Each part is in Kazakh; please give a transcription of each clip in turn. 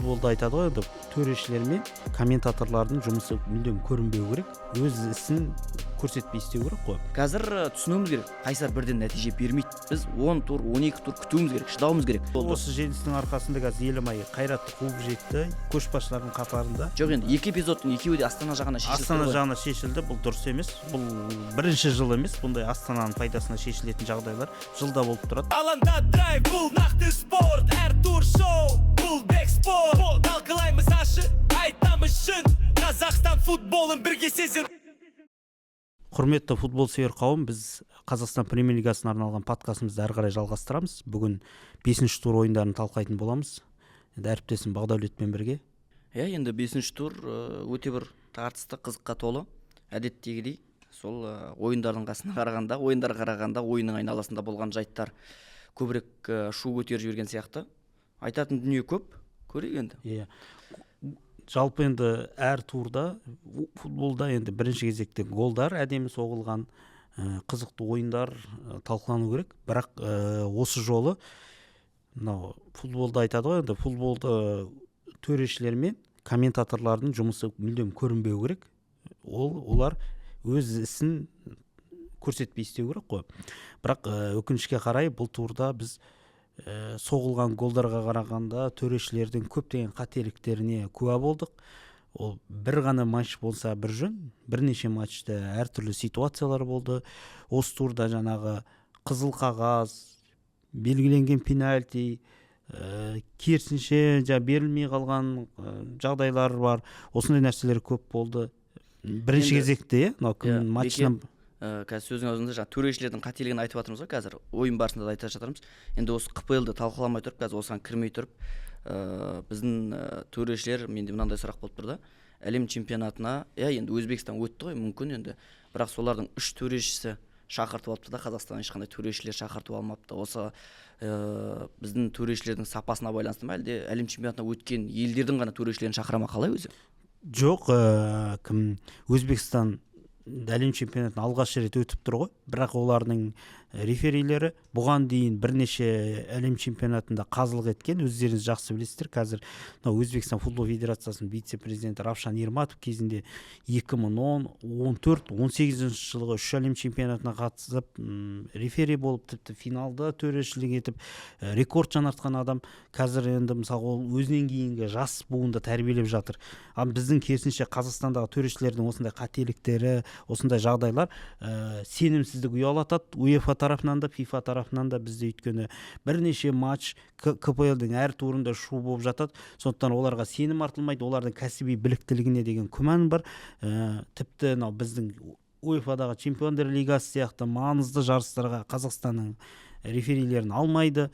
Футболда айтады ғой, енді төрешілер мен комментаторлардың жұмысы мүлдем көрінбеу керек, өз ісін көрсетпей істеу керек қой. Қазір түсінуіміз керек, Қайсар бірден нәтиже бермейді. Біз 10 тур, 12 тур күтуіміз керек, шыдауымыз керек. Осы жеңістің арқасында қазір Елімай Қайратты қуып жетті көшбасшылардың қатарында. Жоқ, енді екі эпизодтың екеуі де Астана жағына шешілді Астана ғой. жағына шешілді. Бұл дұрыс емес. Бұл бірінші жыл емес бұндай Астананың пайдасына шешілетін жағдайлар жылда болып тұрады. Алаңда драйв, бұл нақты спорт. Әр тур шоу, бұл Бек Спорт. Талқылаймыз ашық, айтамыз шын. Қазақстан футболын бірге сезін. Құрметті футбол сүйер қауым, біз Қазақстан Премьер лигасына арналған подкастымызды әрі қарай жалғастырамыз. Бүгін бесінші тур ойындарын талқылайтын боламыз, енді әріптесім Бағдәулетпен бірге. Иә, енді бесінші тур өте бір тартысты, қызыққа толы. Әдеттегідей, сол ойындардың қасына қарағанда, ойындарға қарағанда ойынның айналасында болған жайттар көбірек шу көтеріп жіберген сияқты. Айтатын дүние көп, көрейік енді. Иә, жалпы енді әр турда футболда енді бірінші кезекте голдар, әдемі соғылған қызықты ойындар талқылану керек. Бірақ осы жолы мынау футболда айтады ғой, енді футболда төрешілер мен комментаторлардың жұмысы мүлдем көрінбеу керек, олар өз ісін көрсетпей істеу керек қой. Бірақ өкінішке қарай, бұл турда біз соғылған голдарға қарағанда төрешілердің көптеген қателіктеріне куә болдық. Ол бір ғана матч болса бір жөн, бірнеше матчта әртүрлі ситуациялар болды. Осы турда жаңағы қызыл қағаз, белгіленген пенальти, керісінше жаңа берілмей қалған жағдайлар бар. Осындай нәрселер көп болды. Бірінші кезекте, иә, мынау кім Иә, матчынан Қазір сөздің аузында жаңа төрешілердің қателігін айтып жатырмыз ғой, қазір ойын барысында да айта жатырмыз. Енді осы ҚПЛ-ды талқыламай тұрып, қазір осыған кірмей тұрып, біздің төрешілер, менде мынандай сұрақ болып тұр да: әлем чемпионатына, иә, енді Өзбекстан өтті ғой, мүмкін енді, бірақ солардың үш төрешісі шақыртып алыпты да, Қазақстан ешқандай төрешілер шақыртып алмапты. Осы біздің төрешілердің сапасына байланысты ма, әлде әлем чемпионатына өткен елдердің ғана төрешілерін шақыра ма, қалай өзі? Жоқ, кім, Өзбекстан әлем чемпионатына алғаш рет өтіп тұр ғой, бірақ олардың реферилері бұған дейін бірнеше әлем чемпионатында қазылық еткен. Өздеріңіз жақсы білесіздер, қазір мынау Өзбекстан футбол федерациясының вице президенті Равшан Ерматов кезінде 2010, 14, 18 жылғы үш әлем чемпионатына қатысып, рефери болып, тіпті финалда төрешілік етіп, рекорд жаңартқан адам. Қазір енді, мысалы, ол өзінен кейінгі жас буынды тәрбиелеп жатыр. Ал біздің, керісінше, Қазақстандағы төрешілердің осындай қателіктері, осындай жағдайлар сенімсіздік ұялатады УЕФА тарапынан да, ФИФА тарапынан да бізде. Өйткені бірнеше матч КПЛ-дің әр турында шу болып жатады. Сондықтан оларға сенім артылмайды, олардың кәсіби біліктілігіне деген күмән бар. Тіпті мынау біздің УЕФАдағы Чемпиондар лигасы сияқты маңызды жарыстарға Қазақстанның реферилерін алмайды.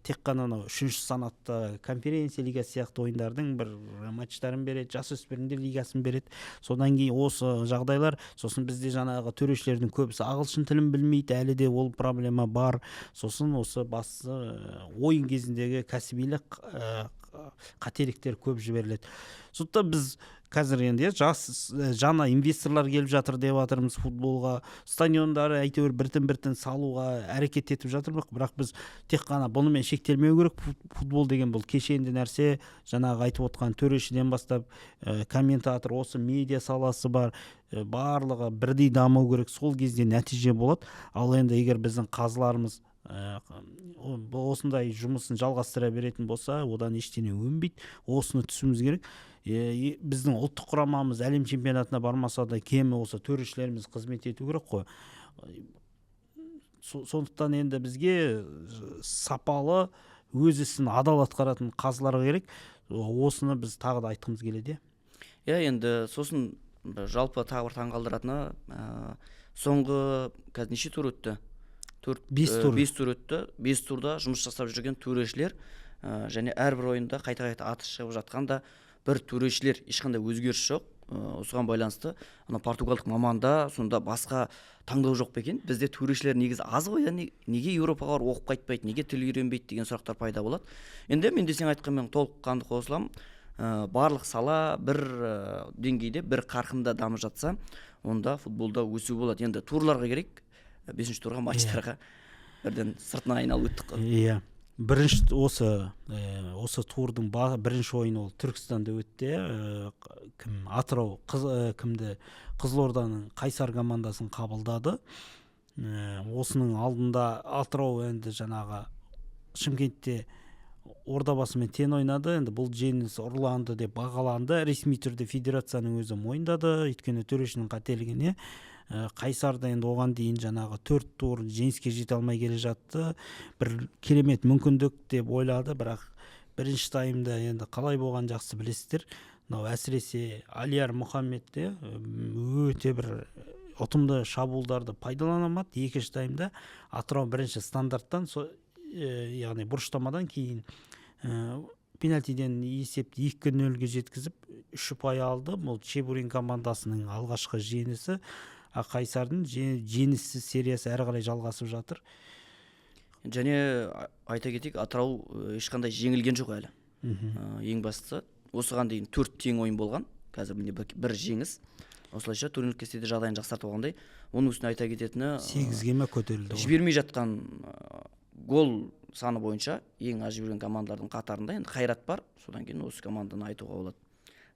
Тек қана анау үшінші санатта Конференция лигасы сияқты ойындардың бір матчтарын береді, жасөспірімдер лигасын береді. Содан кейін осы жағдайлар. Сосын бізде жаңағы төрешілердің көбісі ағылшын тілін білмейді, әлі де ол проблема бар. Сосын осы бастысы ойын кезіндегі кәсібилік қателіктер көп жіберіледі. Сондықтан біз қазір енді, иә, жас жаңа инвесторлар келіп жатыр деп жатырмыз футболға, стадиондары әйтеуір біртін біртін салуға әрекет етіп жатырмыз. Бірақ біз тек қана бұнымен шектелмеу керек. Футбол деген бұл кешенді нәрсе. Жаңағы айтып отқан төрешіден бастап комментатор, осы медиа саласы бар, барлығы бірдей даму керек, сол кезде нәтиже болады. Ал енді егер біздің қазыларымыз осындай жұмысын жалғастыра беретін болса, одан ештеңе өнбейді. Осыны түсінуіміз керек. Біздің ұлттық құрамамыз әлем чемпионатына бармаса да, кемі осы төрешілеріміз қызмет ету керек қой. Сондықтан енді бізге сапалы, өз ісін адал атқаратын қазылар керек. Осыны біз тағы да айтқымыз келеді. Иә, енді сосын жалпы тағы бір таңғалдыратыны, соңғы қазір неше тур өтті? Төрт? Бес тур. Бес тур өтті. Бес турда жұмыс жасап жүрген төрешілер және әрбір ойында қайта қайта аты шығып жатқан да бір төрешілер, ешқандай өзгеріс жоқ. Осыған байланысты ана португалдық маманда сонда басқа таңдау жоқ па екен? Бізде төрешілер негізі аз ғой, иә, неге Еуропаға барып оқып қайтпайды, неге тіл үйренбейді деген сұрақтар пайда болады. Енді мен де сен айтқанмен толыққанды қосыламын. Барлық сала бір деңгейде, бір қарқында дамып жатса, онда футболда өсу болады. Енді турларға керек, бесінші турға, матчтарға бірден сыртынан айналып өттік қой. Иә. Бірінші осы турдың бірінші ойыны ол Түркістанда өтті. Кім Атырау кімді, Қызылорданың Қайсар командасын қабылдады. Осының алдында Атырау енді жаңағы Шымкентте Ордабасымен тең ойнады. Енді бұл жеңіс ұрланды деп бағаланды. Ресми түрде федерацияның өзі мойындады, өйткені төрешінің қателігіне. Қайсар да енді оған дейін жаңағы 4 тур жеңіске жете алмай келе жатты. Бір керемет мүмкіндік деп ойлады, бірақ бірінші таймда енді қалай болған жақсы білесіздер. Мынау әсіресе Алияр Мұхаммед те өте бір ұтымды шабуылдарды пайдалана алмады. Екінші таймда Атырау бірінші стандарттан, яғни бұрыштамадан кейін пенальтиден есепті 2-0-ге жеткізіп, 3 ұпай алды. Бұл Чебурин командасының алғашқы жеңісі. А Қайсардың жеңіссіз сериясы әрі қарай жалғасып жатыр. Және айта кетейік, Атырау ешқандай жеңілген жоқ әлі. Ең бастысы, осыған дейін 4 тең ойын болған, қазір міне бір жеңіс. Осылайша турнирлік кестеде жағдайын жақсартып алғандай. Оның үстіне айта кететіні, 8-ге ме көтерілді ғой. Жібермей жатқан гол саны бойынша ең аз жіберген командалардың қатарында енді Қайрат бар, содан кейін осы команданы айтуға болады.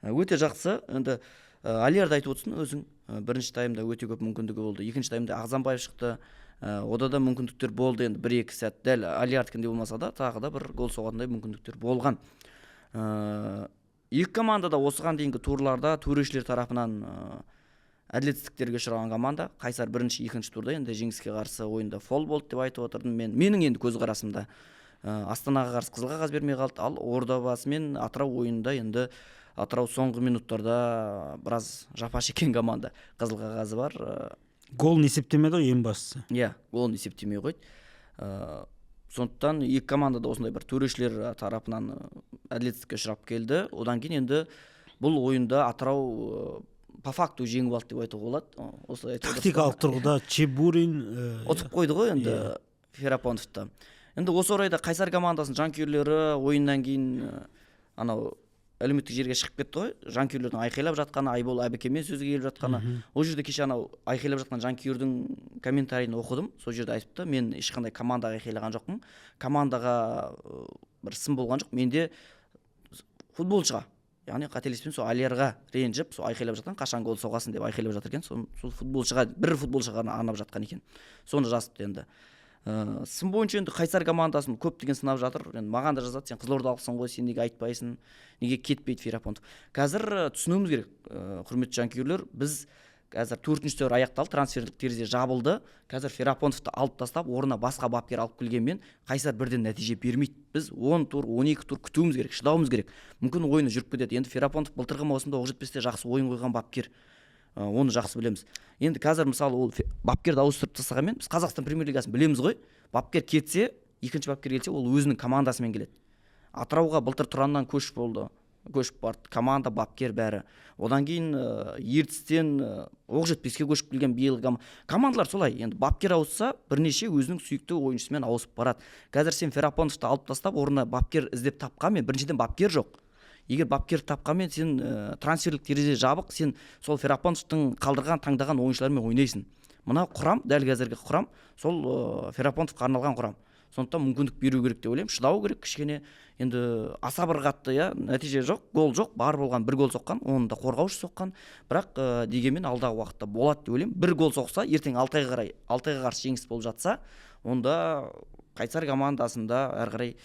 Өте жақсы. Енді Алиярды айтып отырсың өзің. Бірінші таймда өте көп мүмкіндігі болды. Екінші таймда Ағзамбаев шықты. Ода да мүмкіндіктер болды. Енді бір-екі сәт дәл Алиярдікіндей болмаса да тағы да бір гол соғатындай мүмкіндіктер болған. Екі команда да осыған дейінгі турларда төрешілер тарапынан әділетсіздіктерге ұшыраған команда. Қайсар бірінші, екінші турда енді жеңіске қарсы ойында фол болды деп айтып отырдым мен. Менің енді көзқарасымда, Астанаға қарсы қызыл қағаз бермей қалды, ал Ордабасы мен Атырау ойында енді Атырау соңғы минуттарда біраз жапа шеккен команда. Қызыл қағазы бар. Голын есептемеді ғой ең бастысы. Иә, голын есептемей қойды. Сондықтан екі команда да осындай бір төрешілер тарапынан әділетсіздікке ұшырап келді. Одан кейін енді бұл ойында Атырау по факту жеңіп алды деп айтуға болады. Осылай айтуға Тактикалық болады. тұрғыда Чебурин ұтып қойды ғой енді Ферапонтовты. Енді осы орайда Қайсар командасының жанкүйерлері ойыннан кейін анау әлеуметтік жерге шығып кетті ғой. Жанкүйерлердің айқайлап жатқаны, Айбол Әбікемен сөзге келіп жатқаны. Ол жерде кеше анау айқайлап жатқан жанкүйердің комментарийін оқыдым. Сол жерде айтыпты, мен ешқандай командаға айқайлаған жоқпын. Командаға бір сын болған жоқ. Менде футболшыға, яғни қателеспесем, сол Алиярға ренжіп, сол айқайлап жатқан, қашан гол соғасың деп айқайлап жатыр екен. Сол футболшыға, бір футболшыға ғана арнап жатқан екен. Соны жазыпты енді. Сын бойынша енді Қайсар командасын көптеген сынап жатыр. Енді маған да жазады, сен қызылордалықсың ғой, сен неге айтпайсың, неге кетпейді Ферапонтов. Қазір түсінуіміз керек, құрметті жанкүйерлер, біз қазір төртінші тур аяқталды, трансферлік терезе жабылды. Қазір Ферапонтовты алып тастап, орнына басқа бапкер алып келгенмен Қайсар бірден нәтиже бермейді. Біз 10 тур, 12 тур күтуіміз керек, шыдауымыз керек. Мүмкін ойыны жүріп кетеді. Енді Ферапонтов былтырғы маусымда Оқжетпесте жақсы ойын қойған бапкер. Оны жақсы білеміз. Енді қазір мысалы ол бапкерді ауыстырып тастағанмен, біз Қазақстан премьер-лигасын білеміз ғой. Бапкер кетсе, екінші бапкер келсе, ол өзінің командасымен келеді. Атырауға былтыр Тұраннан көш болды, көшіп барды, команда, бапкер бәрі. Одан кейін Ертістен Оқжетпеске көшіп келген биылғы командалар солай. Енді бапкер ауысса, бірнеше өзінің сүйікті ойыншысымен ауысып барады. Қазір сен Ферапонтовты алып тастап, орнына бапкер іздеп тапқанмен, біріншіден бапкер жоқ. Егер бапкер тапқанмен, сен трансферлік терезе жабық, сен сол Ферапонтовтың қалдырған, таңдаған ойыншылармен ойнайсың. Мына құрам, дәл қазіргі құрам, сол Ферапонтовқа арналған құрам. Сондықтан мүмкіндік беру керек деп ойлаймын. Шыдау керек кішкене. Енді аса бір қатты, иә, нәтиже жоқ, гол жоқ, бар болған бір гол соққан, оны да қорғаушы соққан. Бірақ дегенмен алдағы уақытта болады деп ойлаймын. Бір гол соқса, ертең Алтайға қарай, Алтайға қарсы жеңіс болып жатса, онда Қайсар командасында әрі қарай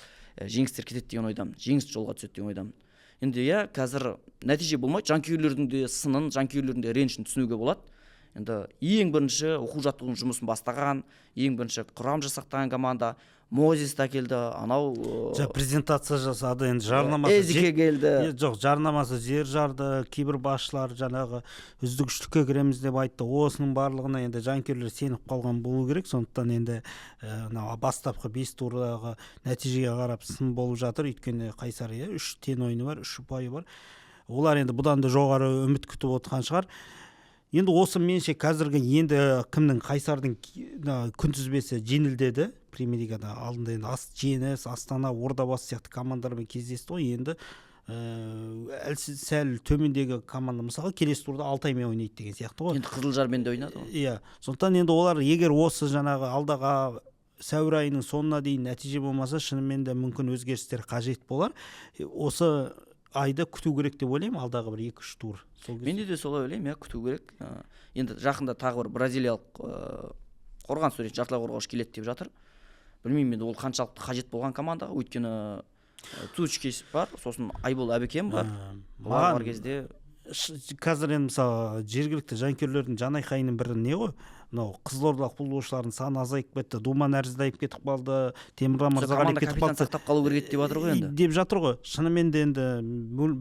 жеңістер кетеді деген ойдамын. Жеңіс жолға түседі деген ойдамын. Енді иә, қазір нәтиже болмайды. Жанкүйерлердің де сынын, жанкүйерлердің де ренішін түсінуге болады. Енді ең бірінші оқу жаттығудың жұмысын бастаған, ең бірінші құрам жасақтаған команда Мозес та келді, анау, Жа, презентация жасады, енді жарнамасы Эзике жер келді. Е, жоқ, жарнамасы жер жарды, кейбір басшылар жаңағы үздік үштікке кіреміз деп айтты. Осының барлығына енді жанкүйерлер сеніп қалған болу керек. Сондықтан енді мынау бастапқы 5 турдағы нәтижеге қарап сын болып жатыр. Өйткені Қайсар, иә, 3 тең ойыны бар, 3 ұпайы бар. Олар енді бұдан да жоғары үміт күтіп отырған шығар. Енді осы меніңше қазіргі енді кімнің Қайсардың мына күнтізбесі жеңілдеді. Премьер-лигада алдында енді Жеңіс, Астана, Ордабасы сияқты командалармен кездесті ғой. Енді әлсіз, сәл төмендегі команда мысалға келесі турда Алтаймен ойнайды деген сияқты ғой. Енді Қызылжармен де ойнады ғой. Иә, сондықтан енді олар егер осы жаңағы алдағы Сәуір айының соңына дейін нәтиже болмаса, шынымен де мүмкін өзгерістер қажет болар. Осы айды күту керек деп ойлаймын, алдағы бір 2-3 тур. Сол кезде. Мен де солай ойлаймын, иә, күту керек. Енді жақында тағы бір бразилиялық қорғаныс ойнайтын жартылай қорғаушы келеді деп жатыр. Білмеймін енді, ол қаншалықты қажет болған командаға, өйткені Цучкис бар, сосын Айбол Әбікен бар. Бұлар бар Маған кезде қазір енді, мысалы, жергілікті жанкүйерлердің жанайқайының бірі не ғой, мынау қызылордалық футболшылардың саны азайып кетті, Думан Әріздайып кетіп қалды, Темірлан Сол Мырзағалиев команда кетіп капитан қалды сақтап қалу керек еді деп жатыр ғой енді. Деп жатыр ғой. Шынымен де енді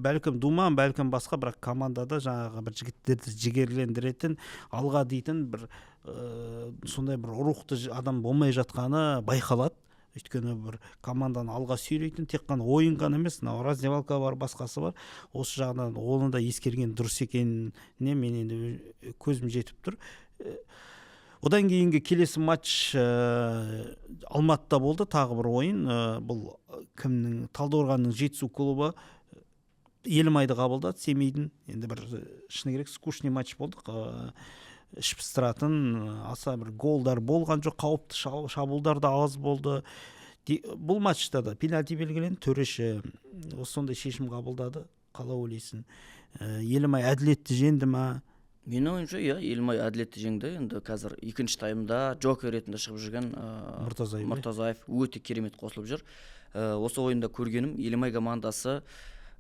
бәлкім Думан, бәлкім басқа, бірақ командада жаңағы бір жігіттерді жігерлендіретін, алға дейтін бір сондай бір рухты адам болмай жатқаны байқалады. Өйткені бір команданы алға сүйрейтін тек қана ойын ғана емес, мынау раздевалка бар, басқасы бар. Осы жағынан оны да ескерген дұрыс екеніне мен енді көзім жетіп тұр. Одан кейінгі келесі матч Алматыда болды, тағы бір ойын. Бұл кімнің, Талдықорғанның Жетісу клубы Елімайды қабылдады, Семейдің. Енді бір шыны керек, скучный матч болды, іш пыстыратын аса бір голдар болған жоқ, қауіпті шабуылдар да аз болды. Бұл матчта да пенальти белгіленді, төреші осы сондай шешім қабылдады. Қалай ойлайсың, Елімай әділетті жеңді ма? Менің ойымша, иә, Елімай әділетті жеңді. Енді қазір екінші таймда джокер ретінде шығып жүрген Мұртазаев, иә? Мұртазаев өте керемет қосылып жүр. Осы ойында көргенім, Елімай командасы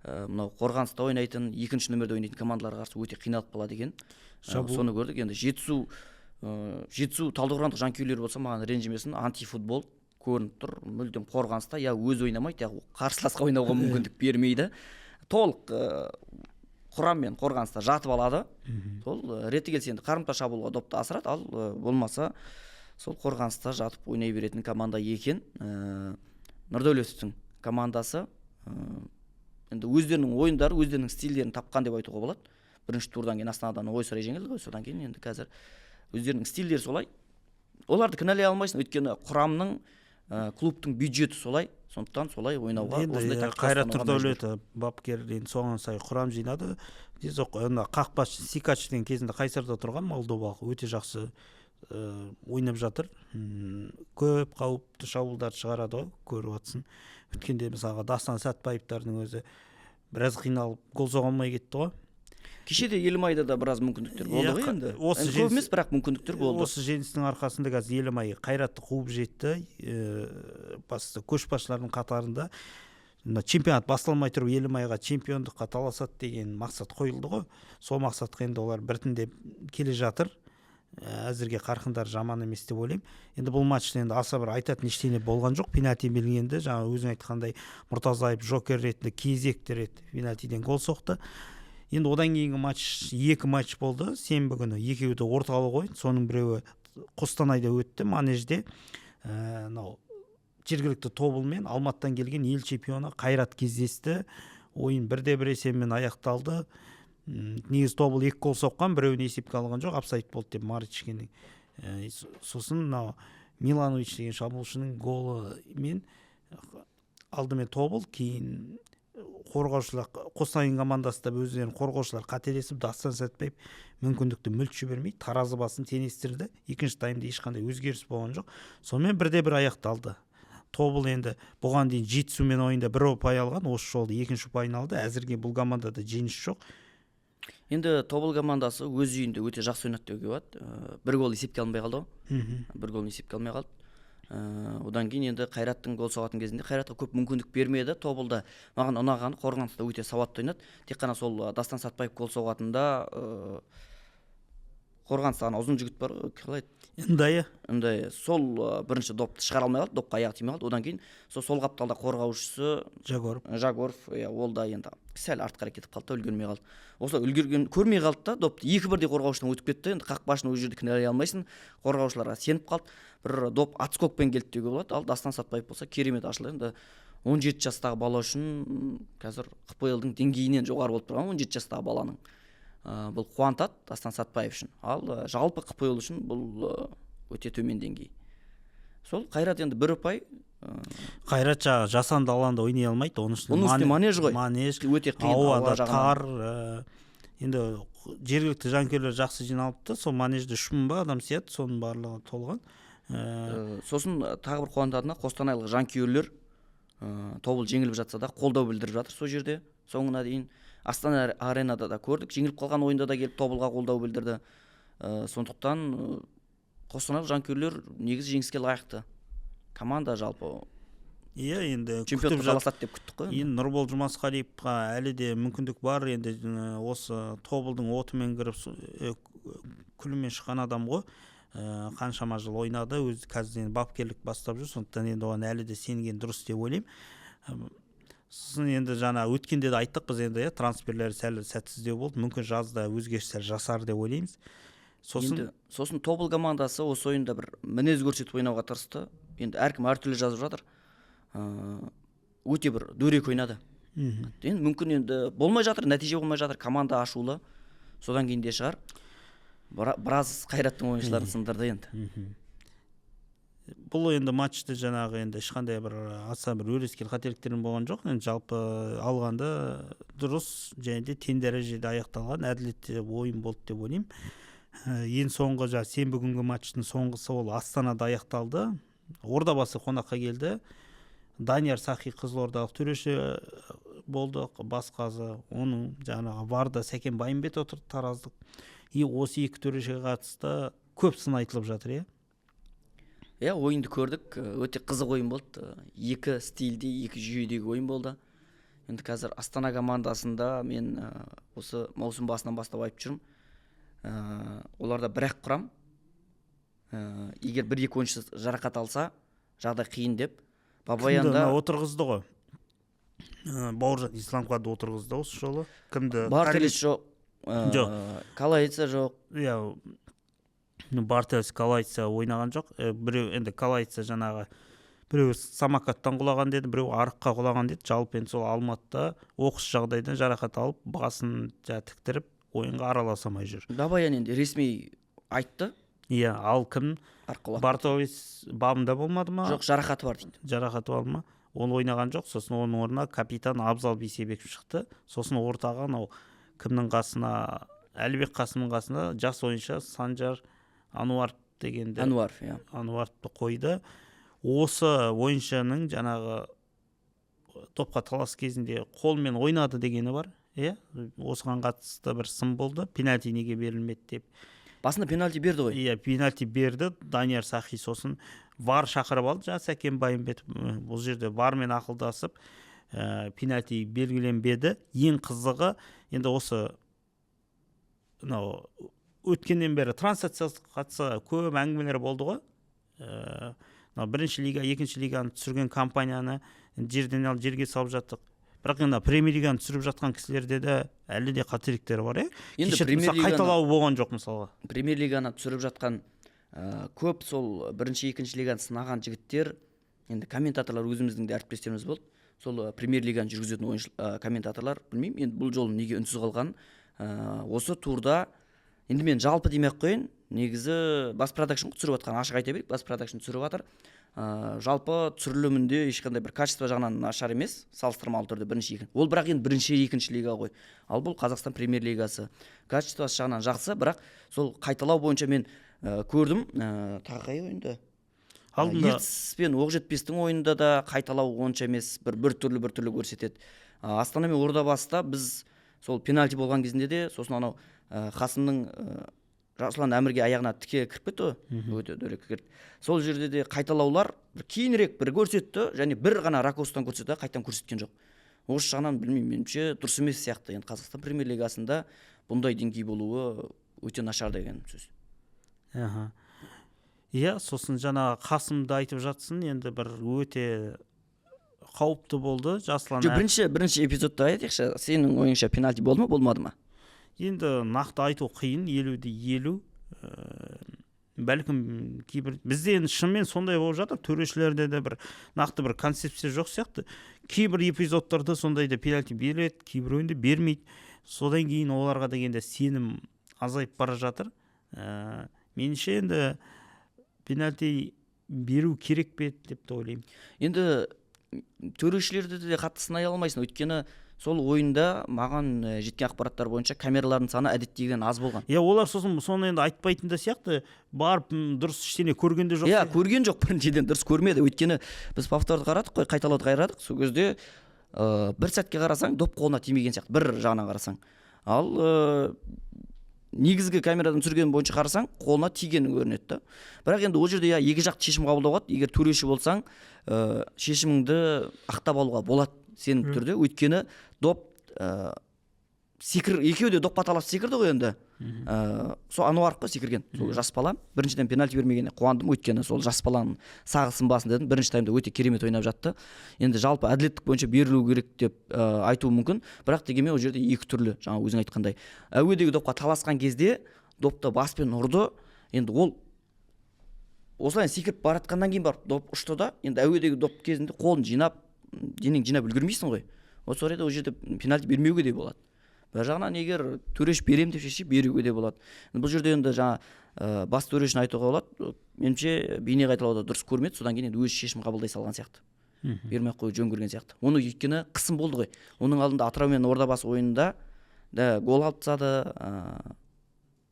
мынау қорғаныста ойнайтын, екінші нөмірде ойнайтын командаларға қарсы өте қиналып қалады екен. Соны көрдік. Енді Жетісу, талдықорғандық жанкүйерлер болса, маған ренжімесін, антифутбол көрініп тұр мүлдем. Қорғаныста я өзі ойнамайды, я қарсыласқа ойнауға мүмкіндік бермейді. Толық құраммен қорғаныста жатып алады. Сол реті келсе, енді қарымта шабуылға допты асырады, ал болмаса, сол қорғаныста жатып ойнай беретін команда екен. Нұрдәулетовтің командасы енді өздерінің ойындары, өздерінің стильдерін тапқан деп айтуға болады. Бірінші турдан кейін Астанадан ойсырай жеңілді ғой, содан кейін енді қазір өздерінің стильдері солай. Оларды кінәлай алмайсың, өйткені құрамның, клубтың бюджеті солай, сондықтан солай ойнауға, енді осындай тактика Қайрат ұстануға мәжбүр. Нұрдәулетов бапкер енді соған сай құрам жинады. Ана қақпашы Сикач деген кезінде Қайсарда тұрған молдовалық өте жақсы ойнап жатыр. Көп қауіпті шабуылдарды шығарады ғой, көріп жатсың. Өткенде, мысалға, Дастан Сәтбаевтардың өзі біраз қиналып, гол соға алмай кетті ғой. Кеше де Елімайда да біраз мүмкіндіктер болды Иә, ғой енді. Осы Енді көп емес, бірақ мүмкіндіктер болды. Осы жеңістің арқасында қазір Елімай Қайратты қуып жетті, басты көшбасшылардың қатарында. Мына чемпионат басталмай тұрып Елімайға чемпиондыққа таласады деген мақсат қойылды ғой. Сол мақсатқа енді олар біртіндеп келе жатыр. Әзірге қарқындары жаман емес деп ойлаймын. Енді бұл матчта енді аса бір айтатын ештеңе болған жоқ. Пенальти белгіленді, жаңа өзің айтқандай, Мұртазаев джокер ретінде кезекті рет пенальтиден гол соқты. Енді одан кейінгі матч, екі матч болды сенбі күні, екеуі де орталық ойын. Соның біреуі Қостанайда өтті, манежде. Мынау жергілікті Тобыл мен Алматыдан келген ел чемпионы Қайрат кездесті. Ойын 1-1 есебімен аяқталды. Негізі Тобыл екі гол соққан, біреуін есепке алған жоқ, офсайд болды деп Маричкинің. Сосын мынау Миланович деген шабуылшының голымен алдымен Тобыл, кейін қорғаушылар, Қостанай командасы да өздерінің қорғаушылар қателесіп, Дастан Сәтбаев мүмкіндікті мүлт жібермей таразы басын теңестірді. Екінші таймда ешқандай өзгеріс болған жоқ, сонымен 1-1 аяқталды. Тобыл енді бұған дейін Жетісумен ойында бір ұпай алған, осы жолы екінші ұпайын алды. Әзірге бұл командада жеңіс жоқ. Енді Тобыл командасы өз үйінде өте жақсы ойнады деуге болады. Бір гол есепке алынбай қалды ғой, бір гол есепке алмай қалды. Одан кейін енді Қайраттың гол соғатын кезінде Қайратқа көп мүмкіндік бермеді. Тобылда маған ұнағаны, қорғаныста өте сауатты ойнады. Тек қана сол Дастан Сәтбаев гол соғатында қорғаныста ана ұзын жігіт бар ғой, қалай еді? Ндайы. Ндайы. Сол бірінші допты шығара алмай қалды, допқа аяғы тимей қалды. Одан кейін сол қапталда қорғаушысы Жагоров. Жагоров, иә, ол да енді сәл артқа қарай кетіп қалды да, үлгермей қалды. Осылай үлгерген, көрмей қалды да, допты екі бірдей қорғаушыдан өтіп кетті. Енді қақпашыны ол жерде кінәлай алмайсың, қорғаушыларға сеніп қалды. Бір доп отскокпен келді деуге болады. Ал Дастан Сәтбаев болса, керемет ашылды. Енді 17 жастағы бала үшін қазір ҚПЛ-дың деңгейінен жоғары болып тұрған 17 жастағы баланың. Бұл қуантады Дастан Сәтбаев үшін. Ал жалпы ҚПЛ үшін бұл өте төмен деңгей. Сол Қайрат енді бір ұпай. Қайрат жаңағы жасанды алаңда ойнай алмайды, оның үстіне Оның үстіне манеж ғой. Манеж Өте қиын, ауа ауа да жағынан. тар. Енді жергілікті жанкүйерлер жақсы жиналыпты. Сол манежде 3000 ба адам сияды, соның барлығы толған. Сосын тағы бір қуантатыны, қостанайлық жанкүйерлер Тобыл жеңіліп жатса да қолдау білдіріп жатыр сол жерде соңына дейін. Астана Аренада да көрдік, жеңіліп қалған ойында да келіп Тобылға қолдау білдірді. Сондықтан қостанайлық жанкүйерлер негізі жеңіске лайықты команда жалпы. Иә, енді чемпиондыққа таласады деп күттік қой. Енді Нұрбол Жұмасқалиевқа әлі де мүмкіндік бар. Енді осы Тобылдың отымен кіріп, күлімен шыққан адам ғой. Қаншама жыл ойнады, өзі қазір енді бапкерлік бастап жүр, сондықтан енді оған әлі де сенген дұрыс деп ойлаймын. Сосын енді жаңа өткенде де айттық біз енді, иә, трансферлер сәл сәтсіздеу болды, мүмкін жазда өзгерістер жасар деп ойлаймыз. Сосын Тобыл командасы осы ойында бір мінез көрсетіп ойнауға тырысты. Енді әркім әртүрлі жазып жатыр. Өте бір дөрекі ойнады. Енді мүмкін енді болмай жатыр, нәтиже болмай жатыр, команда ашулы. Содан кейін де шығар. Біраз Қайраттың ойыншыларын сындырды енді. Бұл енді матчты жаңағы енді ешқандай бір аса бір өрескел қателіктердің болған жоқ. Енді жалпы алғанда дұрыс және де тең дәрежеде аяқталған әділетті ойын болды деп ойлаймын. Ең соңғы жаңа сенбі күнгі матчтың соңғысы ол Астанада аяқталды. Ордабасы қонаққа келді. Данияр Сахи қызылордалық төреші болды, бас қазы. Оның жаңағы Варда Сәкен Байымбет отырды, тараздық. И осы екі төрешіге қатысты көп сын айтылып жатыр, иә? Иә, ойынды көрдік, өте қызық ойын болды. Екі стильде, екі жүйедегі ойын болды. Енді қазір Астана командасында мен осы маусым басынан бастап айтып жүрмін. Оларда бір-ақ құрам. Егер бір-екі ойыншы жарақат алса, жағдай қиын деп. Бабаянда отырғызды ғой. Бауыржан Исламқады отырғызды осы жолы. Кімді? Бартелес жоқ. Жоқ. Калайца жоқ. Иә, Бартелес, Калайца ойнаған жоқ. Біреу енді Калайца жаңағы біреу самокаттан құлаған деді, біреу арыққа құлаған деді. Жалпы енді сол Алматыда оқыс жағдайдан жарақат алып, басын тіктіріп ойынға араласа алмай жүр. Бабаян енді ресми айтты. Иә, ал кім? Бартолес бабында болмады ма? Жоқ, жарақаты бар дейді. Жарақаты бар ма? Ол ойнаған жоқ. Сосын оның орнына капитан Абзал Бейсебеков шықты. Сосын ортаға анау кімнің қасына, Әлібек Қасымның қасына жас ойыншы Санжар Ануаров дегенді. Ануаров, иә. Ануаровты қойды. Осы ойыншының жаңағы топқа талас кезінде қолмен ойнады дегені бар. Иә, осыған қатысты бір сын болды. Пенальти неге берілмеді деп. Басында пенальти берді ғой. Иә, пенальти берді Данияр Сахи. Сосын ВАР шақырып алды жаңа Сәкен Байымбетов. Бұл жерде ВАРмен ақылдасып, пенальти белгіленбеді. Ең қызығы енді осы мынау өткеннен бері трансляцияға қатысты көп әңгімелер болды ғой. Мынау бірінші лига, екінші лиганы түсірген компанияны жерден алып жерге салып жаттық. Бірақ енді премьер лиганы түсіріп жатқан кісілерде де әлі де қателіктер бар, иә. Енді премьер лиганы қайталау болған жоқ мысалға. Премьер лиганы түсіріп жатқан көп сол бірінші, екінші лиганы сынаған жігіттер, енді комментаторлар өзіміздің де әріптестеріміз болды. Сол премьер лиганы жүргізетін ойыншы комментаторлар, білмеймін, енді бұл жолы неге үнсіз қалған. Осы турда енді мен жалпы демей ақ қояйын, негізі бас продакшн түсіріп жатқан, ашық айта берейік, бас продакшн түсіріп жатыр. Жалпы түсірілімінде ешқандай бір качество жағынан нашар емес, салыстырмалы түрде бірінші, екінші. Ол бірақ енді бірінші, екінші лига ғой. Ал бұл Қазақстан премьер лигасы. Качествосы жағынан жақсы, бірақ сол қайталау бойынша мен көрдім, тағы қай ойында? Алдында Ертіс пен Оқжетпестің ойында да қайталау онша емес, бір түрлі көрсетеді. Астана мен Ордабасыда біз сол пенальти болған кезінде де, сосын анау Қасымның Жасұлан Әмірге аяғына тіке кіріп кетті ғой, өте дөрекі кірді. Сол жерде де қайталаулар бір кейінірек бір көрсетті, және бір ғана ракурстан көрсетті, қайтадан көрсеткен жоқ. Осы жағынан білмеймін, меніңше дұрыс емес сияқты. Енді Қазақстан премьер лигасында бұндай деңгей болуы өте нашар деген сөз. Иә, сосын жаңа Қасымды айтып жатсын, енді бір өте қауіпті болды Жасұлан. Жоқ, бірінші эпизодта айтайықшы, сенің ойыңша пенальти болды ма, болмады ма? Енді нақты айту қиын, 50-50. Бәлкім кейбір бізде енді шынымен сондай болып жатыр, төрешілерде де бір нақты бір концепция жоқ сияқты. Кейбір эпизодтарда сондайда пенальти береді, кейбіреуінде бермейді. Содан кейін оларға дегенде сенім азайып бара жатыр. Меніңше енді пенальти беру керек пе деп те ойлаймын. Енді төрешілерді де қатты сынай алмайсың, өйткені Сол ойында маған жеткен ақпараттар бойынша камералардың саны әдеттегіден аз болған. Иә, олар сосын соны енді айтпайтын да сияқты, барып дұрыс ештеңе көрген де жоқ. Иә, көрген жоқ, біріншіден дұрыс көрмеді. Өйткені біз повторды қарадық қой, қайталауды қарадық. Сол кезде бір сәтке қарасаң, доп қолына тимеген сияқты, бір жағынан қарасаң. Ал негізгі камерадан түсірген бойынша қарасаң, қолына тигені көрінеді да. Бірақ енді ол жерде иә, екі жақты шешім қабылдауға болады. Егер төреші болсаң, шешіміңді ақтап алуға болады сенімді түрде. Өйткені доп екеуі де допқа таласып секірді ғой енді. Сол Ануаров қой секірген, сол жас бала. Біріншіден пенальти бермегеніне қуандым, өйткені сол жас баланың сағы сынбасын дедім. Бірінші таймда өте керемет ойнап жатты. Енді жалпы әділеттік бойынша берілу керек деп айтуы мүмкін. Бірақ дегенмен ол жерде екі түрлі, жаңа өзің айтқандай. Әуедегі допқа таласқан кезде допты баспен ұрды. Енді ол осылай секіріп бара жатқаннан кейін барып доп ұшты да, енді әуедегі доп кезінде қолын жинап, денеңді жинап үлгермейсің ғой. Осы орайда ол жерде пенальти бермеуге де болады. Бір жағынан егер төреш берем деп шешсе, беруге де болады. Бұл жерде енді жаңа бас төрешіні айтуға болады. Меніңше бейне қайталауда дұрыс көрмеді, содан кейін енді өз шешім қабылдай салған сияқты. Бермей ақ қою жөн көрген сияқты. Оны өйткені қысым болды ғой. Оның алдында Атырау мен Ордабасы ойынында да гол алып тастады,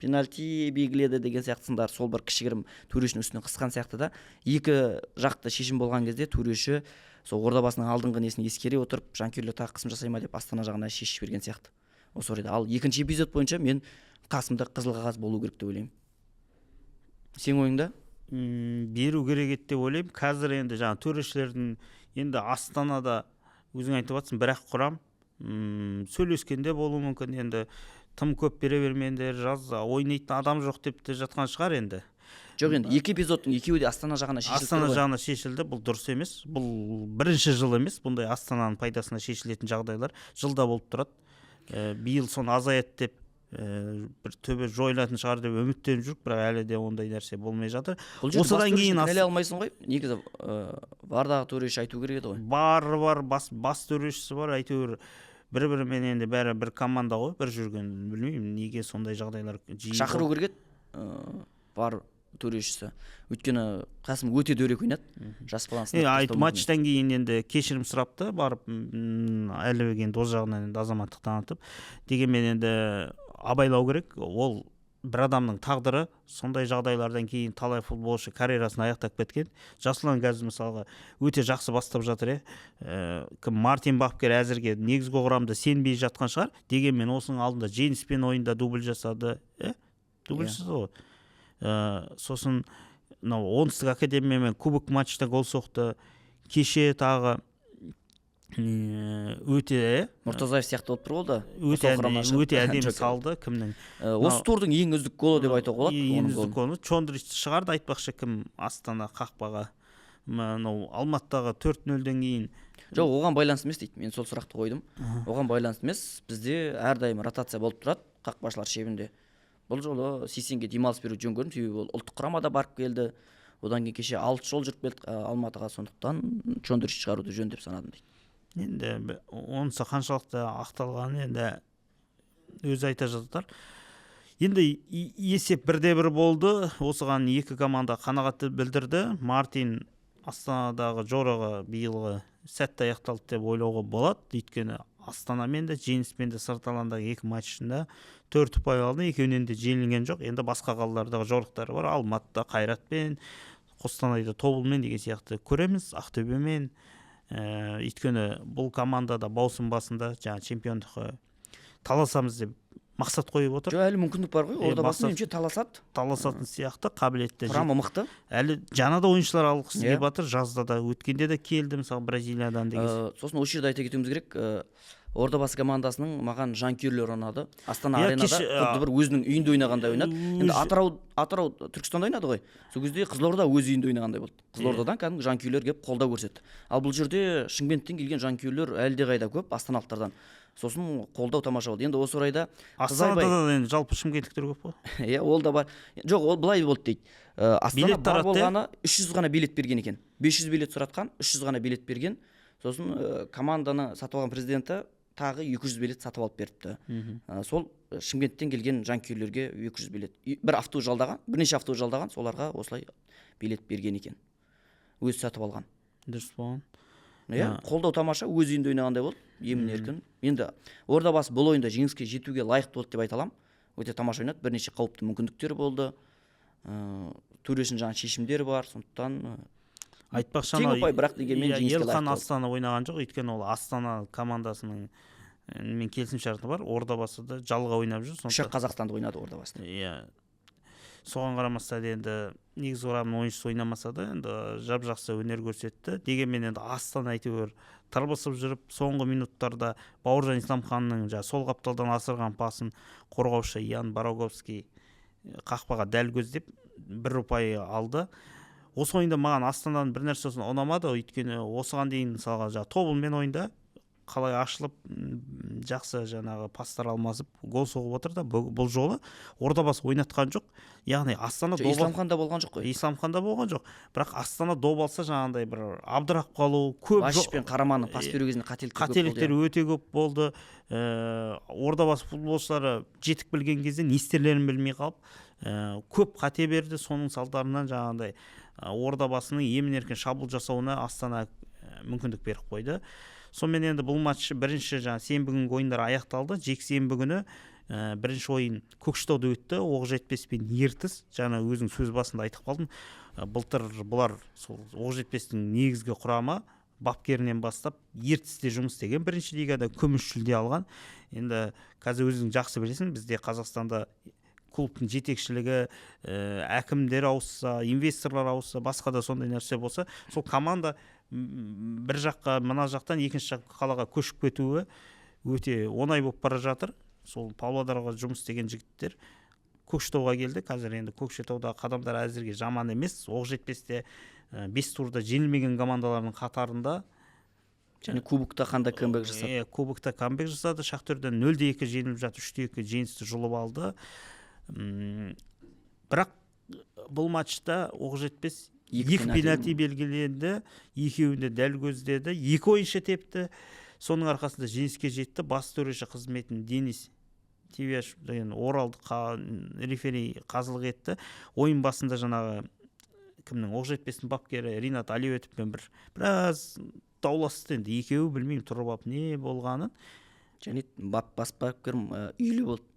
пенальти белгіледі деген сияқты сындар сол бір кішігірім төрешінің үстінен қысқан сияқты да. Екі жақты шешім болған кезде төреші сол Ордабасының алдыңғы несін ескере отырып, жанкүйерлер тағы қысым жасай ма деп Астана жағына шешіп жіберген сияқты. Осы орайда. Ал екінші эпизод бойынша мен Қасымда қызыл қағаз болу керек деп ойлаймын. Сенің ойыңда? Беру керек еді деп ойлаймын. Қазір енді жаңа төрешілердің енді Астанада өзің айтып жатсың, бірақ құрам сөйлескенде болуы мүмкін. Енді тым көп бере бермеңдер, жаз ойнайтын адам жоқ деп те жатқан шығар енді. Жоқ, енді екі эпизодтың екеуі де Астана жағына шешілді. Астана жағына шешілді, бұл дұрыс емес. Бұл бірінші жыл емес, бұндай Астананың пайдасына шешілетін жағдайлар жылда болып тұрады. Биыл соны азаяды деп бір төбе жойылатын шығар деп үміттеніп жүрік, бірақ әлі де ондай нәрсе болмай жатыр. Бұл жерде осыдан кейін кінәлай алмайсың ғой. Негізі вардағы төреші айту керек еді ғой. Бар бас төрешісі бар, әйтеуір бір-бірімен енді бәрі бір команда ғой, бір жүрген. Білмеймін, неге сондай жағдайлар жиі шақыру керек еді вар төрешісі. Өйткені Қасым өте дөрекі ойнады. Жас баланы матчтан кейін енді кешірім сұрапты, барып Әлібек енді ол жағынан енді азаматтық танытып, дегенмен енді абайлау керек. Ол бір адамның тағдыры, сондай жағдайлардан кейін талай футболшы карьерасын аяқтап кеткен. Жасұлан қазір мысалға өте жақсы бастап жатыр, кім Мартин бапкер әзірге негізгі құрамда сенбей жатқан шығар, дегенмен осының алдында Жеңіспен ойында дубль жасады, дубль жасады ғой. Сосын мынау Оңтүстік академиямен кубок матчта гол соқты. Кеше тағы өте Мұртазаев сияқты болып тұр ғой да. Өте әдемі салды кімнің. Осы турдың ең үздік голы деп айтуға болады. Ең үздік голы Чондричті шығарды айтпақшы, кім Астана қақпаға. Мынау Алматыдағы 4-0-ден кейін. Жоқ, оған байланысты емес дейді. Мен сол сұрақты қойдым. Оған байланысты емес. Бізде әрдайым ротация болып тұрады қақпашылар шебінде. Бұл жолы Сейсенге демалыс беру жөн көрдім, себебі ол ұлттық құрамада барып келді. Одан кейін кеше 6 жол жүріп келді Алматыға, сондықтан Чондрич шығаруды жөн деп санадым дейді. Енді онысы қаншалықты ақталғанын енді өзі айта жатар. Енді есеп 1-1 болды. Осыған екі команда қанағат білдірді. Мартин Астанадағы жорығы биылғы сәтті аяқталды деп ойлауға болады. Өйткені Астанамен де, Жеңіспен де сырт алаңдағы екі матчында 4 ұпай алды, екеуінен де жеңілген жоқ. Енді басқа қалалардағы жорықтары бар. Алматыда Қайратпен, Қостанайда Тобылмен деген сияқты көреміз, Ақтөбемен. Өйткені бұл командада маусым басында жаңа чемпиондыққа таласамыз деп мақсат қойып отыр. Жоқ, әлі мүмкіндік бар ғой. Ордабасы меніңше таласады. Таласатын сияқты, қабілетті. Құрамы мықты. Әлі жаңа да ойыншылар алғысы келіп жатыр. Жазда да, өткенде де келді, мысалы Бразилиядан деген. Сосын осы жерде айта кетуіміз керек, Ордабасы командасының маған жанкүйерлері ұнады. Астана аренада құдды бір өзінің үйінде ойнағандай ойнады. Енді Атырау Түркістанда ойнады ғой. Сол кезде Қызылорда өз үйінде ойнағандай болды. Қызылордадан кәдімгі жанкүйерлер келіп қолдау көрсетті. Ал бұл жерде Шымкенттен келген жанкүйерлер әлдеқайда көп астаналықтардан. Сосын қолдау тамаша болды. Енді осы орайда Астанада да енді жалпы шымкенттіктер көп қой. Иә, ол да бар. Жоқ, ол былай болды дейді. Астана бар болғаны 300 ғана билет берген екен. 500 билет сұратқан, 300 ғана билет берген. Сосын команданы сатып алған президенті тағы 200 билет сатып алып беріпті. Сол Шымкенттен келген жанкүйерлерге 200 билет. Бір автобус жалдаған, бірнеше автобус жалдаған, соларға осылай билет берген екен. Өзі сатып алған. Дұрыс болған. Иә, қолдау тамаша, өз үйінде ойнағандай болды, емін еркін. Енді Ордабасы бұл ойында жеңіске жетуге лайықты болды деп айта аламын. Өте тамаша ойнады, бірнеше қауіпті мүмкіндіктер болды. Төрешінің жаңа шешімдері бар, сондықтан Айтпақшы, тең анау ұпай, бірақ дегенмен иә, жеңіске Елхан лайықты болды. Астана ойнаған жоқ, өйткені ол Астана командасының мен келісімшарты бар, Ордабасыда жалға ойнап жүр. Үш Сондықтан ақ қазақстандық ойнады Ордабасыда. Иә, соған қарамастан енді негізгі құрамның ойыншысы ойнамаса да, енді жап жақсы өнер көрсетті. Дегенмен енді Астана әйтеуір тырбысып жүріп, соңғы минуттарда Бауыржан Исламханның жаңағы сол қапталдан асырған пасын қорғаушы Ян Бараговский қақпаға дәл көздеп, бір ұпай алды. Осы ойында маған Астананың бір нәрсесі ұнамады, өйткені осыған дейін, мысалға, жаңағы Тобылмен ойында қалай ашылып, жақсы жаңағы пастар алмасып, гол соғып отыр да, бұл жолы Ордабасы ойнатқан жоқ. Яғни Астана Жоқ, доп Исламхан да болған жоқ қой. Исламхан да болған жоқ, бірақ Астана доп алса, жаңағындай бір абдырап қалу көп. Лашич пен Қараманның пас беру кезінде қателіктер көп болды, Қателіктер иә. өте көп болды. Ордабасы футболшылары жетік білген кезде не істерлерін білмей қалып, көп қате берді. Соның салдарынан жаңағындай Ордабасының емін еркін шабуыл жасауына Астана мүмкіндік беріп қойды. Сонымен енді бұл матч, бірінші жаңағы сенбі күнгі ойындар аяқталды. Жексенбі күні бірінші ойын Көкшетауда өтті, Оқжетпес пен Ертіс. Жаңа өзің сөз басында айтып қалдың. Былтыр бұлар сол Оқжетпестің негізгі құрамы бапкерінен бастап Ертісте жұмыс істеген, бірінші лигада күміс жүлде алған. Енді қазір өзің жақсы білесің, бізде Қазақстанда клубтың жетекшілігі, әкімдер ауысса, инвесторлар ауысса, басқа да сондай нәрсе болса, сол команда бір жаққа, мына жақтан екінші жақ қалаға көшіп кетуі өте оңай болып бара жатыр. Сол Павлодарға жұмыс істеген жігіттер Көкшетауға келді. Қазір енді Көкшетаудағы қадамдар әзірге жаман емес. Оқжетпесте бес турда жеңілмеген командалардың қатарында. Және кубокта қандай камбэк жасады. Иә, кубокта камбэк жасады. Шахтерден 0-2 жеңіліп жатып, 3-2 жеңісті жұлып алды. Бірақ бұл матчта Оқжетпес екі екі пенальти пенальти белгіленді, екеуін де дәл көздеді, екі ойыншы тепті, соның арқасында жеңіске жетті. Бас төреші қызметін Денис Тивяшев деген оралдық рефери қазылық етті. Ойын басында жаңағы кімнің, Оқжетпестің бапкері Ринат Аливетовпен біраз дауласты енді екеуі, білмеймін, тұрып алып не болғанын. Және бас бапкер үйлі болды.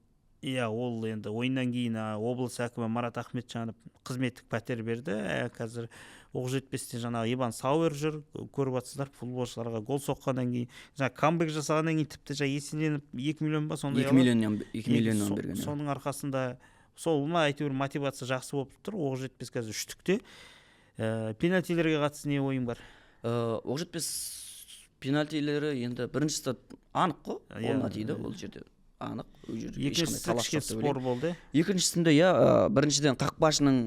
Иә, ол енді ойыннан кейін облыс әкімі Марат Ахметжанов қызметтік пәтер берді. Қазір Оқжетпесте жаңағы Иван Сауэр жүр, көріп жатсыздар, футболшыларға гол соққаннан кейін, жаңағы камбэк жасағаннан кейін тіпті жаңа еселеніп 2 миллион ба, сондай екі алады. миллионнан 2 миллионнан берген, иә. Соның арқасында сол ма, әйтеуір мотивация жақсы болып тұр. Оқжетпес қазір үштікте. Пенальтилерге қатысты не ойың бар? Оқжетпес пенальтилері енді біріншісі анық қой, қолына тиді, ол жерде анық, ол жерде ешқандай Екіншісі талас кішкене жоқ деп ойлаймын. спор болды. Екіншісінде, иә, біріншіден, қақпашының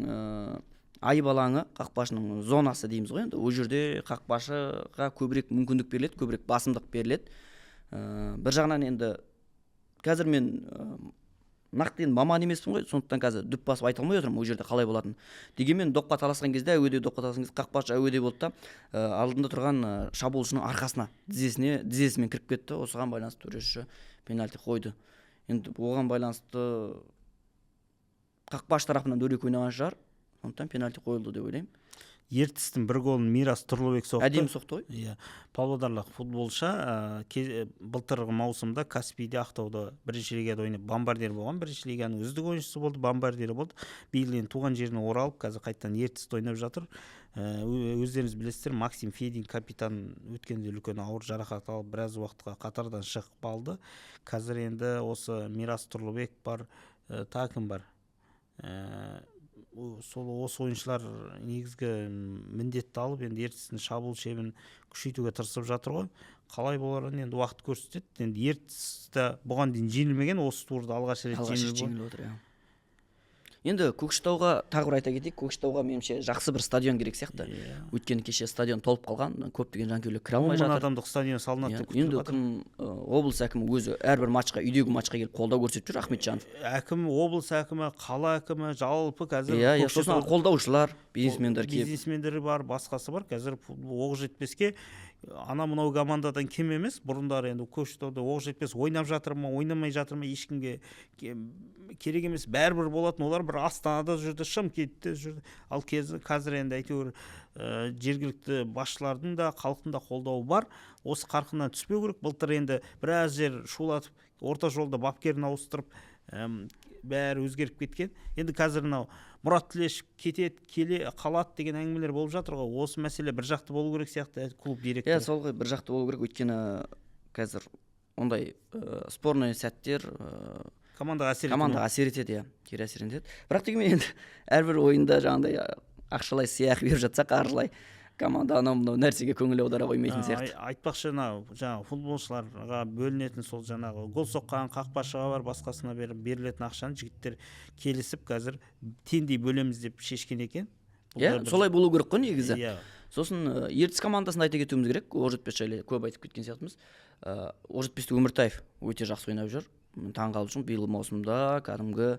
айып алаңы, қақпашының зонасы дейміз ғой енді, ол жерде қақпашыға көбірек мүмкіндік беріледі, көбірек басымдық беріледі. Бір жағынан енді қазір мен нақты енді маман емеспін ғой, сондықтан қазір дөп басып айта алмай отырмын ол жерде қалай болатынын. Дегенмен допқа таласқан кезде, әуеде допқа таласқан кезде қақпашы әуеде болды да, алдында тұрған шабуылшының арқасына тізесіне тізесімен кіріп кетті. Осыған байланысты төреші пенальти қойды. Енді оған байланысты қақпашы тарапынан дөрекі ойнаған шығар, сондықтан пенальти қойылды деп ойлаймын. Ертістің бір голын Мирас Тұрлыбек соқты. Әдемі соқты ғой. Иә, павлодарлық футболшы. Былтырғы маусымда Каспийде, Ақтауда бірінші лигада ойнап, бомбардир болған, бірінші лиганың үздік ойыншысы болды, бомбардирі болды. Биыл енді туған жеріне оралып, қазір қайтадан Ертісте ойнап жатыр. Өздеріңіз білесіздер, Максим Федин капитан өткенде үлкен ауыр жарақат алып, біраз уақытқа қатардан шығып қалды. Қазір енді осы Мирас Тұрлыбек бар, тағы кім бар, сол осы ойыншылар негізгі міндетті алып, енді Ертістің шабуыл шебін күшейтуге тырысып жатыр ғой. Қалай боларын енді уақыт көрсетеді. Енді Ертіс те бұған дейін жеңілмеген, осы турда алғаш рет алғаш рет жеңіліп жеңіліп отыр, иә. Енді Көкшетауға тағы бір айта кетейік, Көкшетауға меніңше жақсы бір стадион керек сияқты. Өйткені кеше стадион толып қалған, көптеген жанкүйерлер кіре он алмай мың жатыр. адамдық стадион салынады Иә, деп күтіліп енді жатыр. кім, облыс әкімі өзі әрбір матчқа, үйдегі матчқа келіп қолдау көрсетіп жүр, Ахметжанов. Әкім, облыс әкімі, қала әкімі, жалпы қазір Иә, сосын Көкшетау қолдаушылар, бизнесмендер келіп бизнесмендер бар, басқасы бар. Қазір футбол Оқжетпеске Ана мынау командадан кем емес. Бұрындары енді Көкшетауда Оқжетпес ойнап жатыр ма, ойнамай жатыр ма, ешкімге керек емес, бәрібір болатын. Олар бір Астанада жүрді, Шымкентте жүрді. Ал қазір енді әйтеуір жергілікті басшылардың да, халықтың да қолдауы бар. Осы қарқыннан түспеу керек. Былтыр енді біраз жер шулатып, орта жолда бапкерін ауыстырып, бәрі өзгеріп кеткен. Енді қазір мынау Мұрат Тілешев кетеді, келе қалады деген әңгімелер болып жатыр ғой. Осы мәселе бір жақты болу керек сияқты, клуб директоры. Иә, сол ғой, бір жақты болу керек, өйткені қазір ондай спорный сәттер командаға әсер командаға әсер етеді, иә, кері әсер етеді. Бірақ дегенмен енді әрбір ойында жаңағыдай ақшалай сыйақы беріп жатса, қаржылай, команда анау мынау нәрсеге көңіл аудара қоймайтын сияқты. Айтпақшы, мынау жаңағы футболшыларға бөлінетін сол жаңағы гол соққан қақпашыға бар, басқасына берілетін ақшаны жігіттер келісіп, қазір теңдей бөлеміз деп шешкен екен. Иә, солай болу керек қой негізі. Иә. Сосын Ертіс командасын айта кетуіміз керек. Оқжетпес жайлы көп айтып кеткен сияқтымыз. Оқжетпесте Өміртаев өте жақсы ойнап жүр. Таңғалып жүрмін, биыл маусымда кәдімгі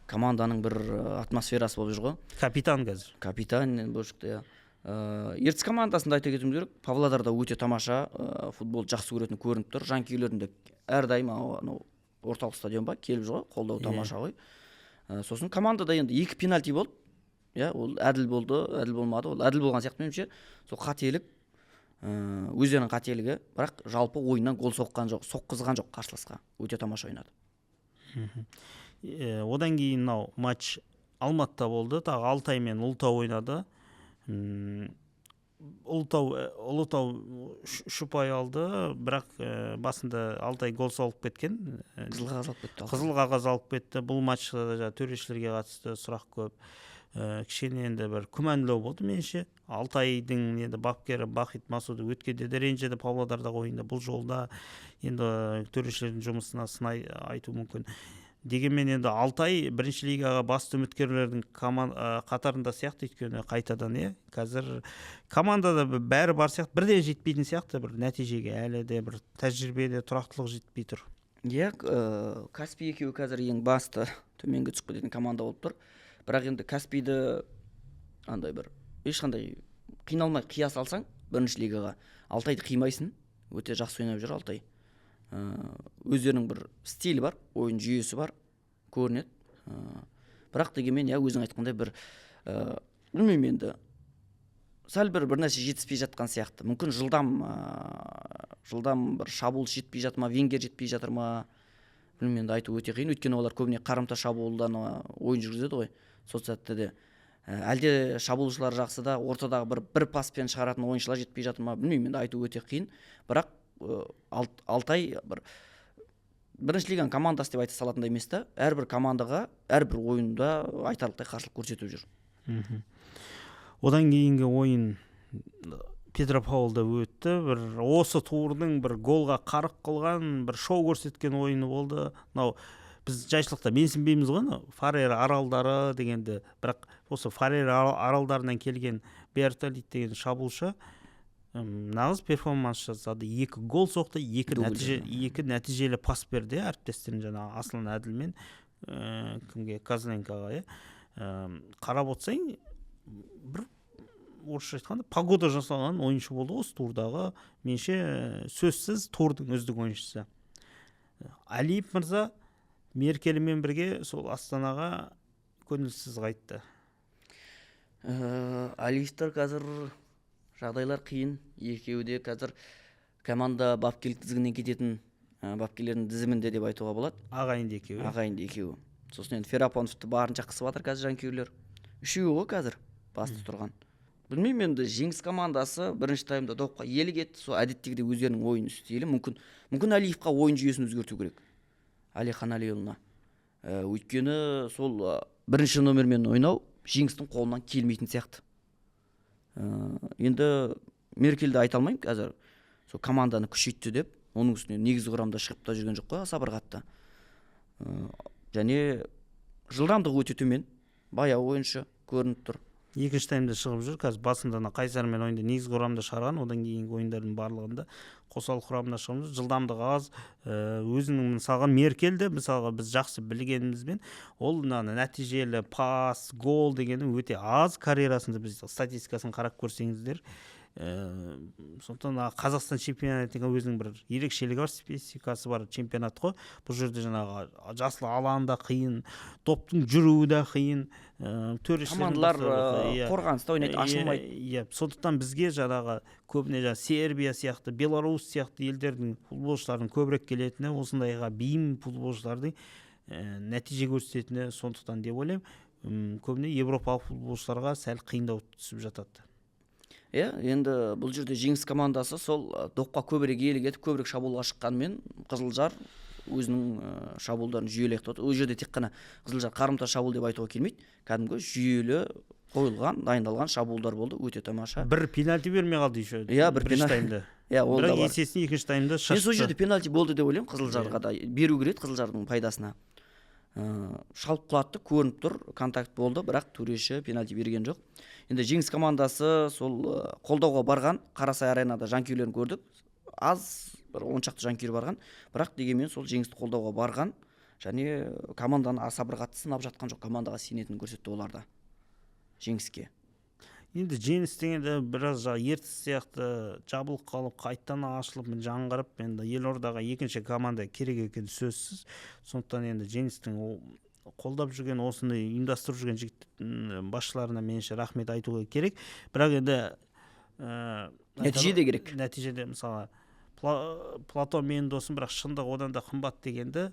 команданың бір атмосферасы болып жүр ғой. Капитан қазір. Капитан болып шықты, иә. Ертіс командасын да айта кетуіміз керек. Павлодарда өте тамаша футбол жақсы көретіні көрініп тұр. Жанкүйерлердің де әрдайым анау орталық стадион ба келіп жүр ғой, қолдау тамаша ғой. Сосын командада енді 2 пенальти болды. Иә, ол әділ болды, әділ болмады. Ол әділ болған сияқты меніңше. Сол қателік, өздерінің қателігі, бірақ жалпы ойыннан гол соққан жоқ, соққызған жоқ қарсыласқа. Өте тамаша ойнады. Одан кейін мынау матч Алматыда болды. Тағы Алтай мен Ұлытау ойнады. Ұлытау 3 ұпай алды, бірақ басында Алтай гол салып кеткен. Қызыл қағаз алып кетті. Қызыл қағаз алып кетті. Бұл матчта да төрешілерге қатысты сұрақ көп. Кішкене енді бір күмәнділеу болды меніңше. Алтайдың енді бапкері Бахит Масуды өткенде де ренжіді Павлодардағы ойында. Бұл жолда енді төрешілердің жұмысына сынай айту мүмкін. Дегенмен енді Алтай бірінші лигаға басты үміткерлердің қатарында сияқты, өйткені қайтадан қазір командада бәрі бар сияқты, бірден жетпейтін сияқты бір нәтижеге, әлі де бір тәжірибеде тұрақтылық жетпей тұр. Иә, Каспий екеуі қазір ең басты төменге түсіп кететін команда болып тұр. Бірақ енді Каспийді андай бір ешқандай қиналмай қия салсаң бірінші лигаға, Алтайды қимайсың, өте жақсы ойнап жүр Алтай. Өздерінің бір стилі бар, ойын жүйесі бар, көрінеді. Бірақ дегенмен, иә, өзің айтқандай бір білмеймін енді, сәл бір нәрсе жетіспей жатқан сияқты. Мүмкін жылдам бір шабуыл жетпей жатыр ма, венгер жетпей жатыр ма, білмеймін енді, айту өте қиын. Өйткені олар көбіне қарымта шабуылдан ойын жүргізеді ғой. Сол сәтте де әлде шабуылшылар жақсы да, ортадағы бір паспен шығаратын ойыншылар жетпей жатыр ма, білмеймін енді, айту өте қиын. Бірақ Алтай бір бірінші лиганың командасы деп айта салатындай емес та, әрбір командаға әрбір ойында айтарлықтай қарсылық көрсетіп жүр. Одан кейінгі ойын Петропавлда өтті. Бір осы турдың бір голға қарық қылған, бір шоу көрсеткен ойыны болды. Мынау біз жайшылықта менсінбейміз ғой, мынау Фарер аралдары дегенді, бірақ осы Фарер аралдарынан келген Бертолит деген шабуылшы нағыз перформанс жасады. 2 гол соқты, 2 нәтижелі пас берді әріптестеріне, жаңағы Аслан Әділмен кімге, Козленкоға, иә. Қарап отырсаң, бір орысша айтқанда погода жасалған ойыншы болды осы турдағы, меніңше сөзсіз турдың үздік ойыншысы. Әлиев мырза Меркелімен бірге сол Астанаға көңілсіз қайтты. Әлиевтер қазір жағдайлар қиын. Екеуі де қазір команда бапкерлік тізгіннен кететін бапкерлердің тізімінде деп айтуға болады. Ағайынды екеуі. Ағайынды екеуі. Сосын енді Ферапоновты барынша қысып жатыр қазір жанкүйерлер. Үшеуі ғой қазір басты тұрған. Білмеймін енді, Жеңіс командасы бірінші таймда допқа иелік етті. Сол әдеттегідей өздерінің ойын стилі. Мүмкін Әлиевқа ойын жүйесін өзгерту керек. Әлихан Әлиұлына. Өйткені сол бірінші номермен ойнау Жеңістің қолынан келмейтін сияқты. Енді Меркельді айта алмаймын қазір. Сол команданы күшейтті деп, оның үстіне негізгі құрамда шығып та жүрген жоқ қой аса бір қатты. Және жылдамдығы өте төмен, баяу ойыншы көрініп тұр. Екінші таймда шығып жүр. Қазір басында Қайсармен ойында негізгі құрамда шығарған, одан кейінгі ойындардың барлығында қосалқы құрамда шығып жүр. Жылдамдығы аз. Өзінің мысалға Меркельді, мысалға біз жақсы білгенімізбен, ол нәтижелі пас, гол дегені өте аз карьерасында. Біз статистикасын қарап көрсеңіздер, Сондықтан Қазақстан чемпионатының өзінің бір ерекшелігі бар, спецификасы бар чемпионат қой. Бұл жерде жаңағы жасыл алаң да қиын, доптың жүруі де қиын, командалар қорғаныста ойнайды, ашылмайды. Иә, сондықтан бізге жаңағы көбіне жаңағы Сербия сияқты, Беларусь сияқты елдердің футболшыларының көбірек келетіні, осындайға бейім футболшылардың нәтиже көрсететіні сондықтан деп ойлаймын. Көбіне европалық футболшыларға сәл қиындау түсіп жатады. Иә, енді бұл жерде Жеңіс командасы сол допқа көбірек иелік етіп, көбірек шабуылға шыққанымен, Қызылжар өзінің шабуылдарын жүйелі аяқтады. Ол жерде тек қана Қызылжар қарымта шабуыл деп айтуға келмейді. Кәдімгі жүйелі қойылған, дайындалған шабуылдар болды, өте тамаша. Бір пенальти бермей қалды еще. Иә, бір таймда. Иә, ол да бар. Бірақ есесіне екінші таймда шашты. Мен сол жерде пенальти болды деп ойлаймын, Қызылжарға да беру керек Қызылжардың пайдасына. Шалып құлатты, көрініп тұр, контакт болды, бірақ төреші пенальти берген жоқ. Енді Жеңіс командасы сол қолдауға барған Қарасай аренада жанкүйерлерін көрдік. Аз, бір 10 шақты жанкүйер барған, бірақ дегенмен сол Жеңісті қолдауға барған және команданы аса бір қатты сынап жатқан жоқ, командаға сенетінін көрсетті олар да Жеңіске. Енді Жеңіс дегенде біраз Ертіс сияқты жабылып қалып, қайтадан ашылып, жаңғырып, енді елордаға екінші команда керек екені сөзсіз. Сондықтан енді Жеңістің қолдап жүрген, осындай ұйымдастырып жүрген жігіт басшыларына меніңше рахмет айтуға керек. Бірақ енді нәтиже де керек. Нәтижеде мысалы Платон менің досым, бірақ шындық одан да қымбат дегенді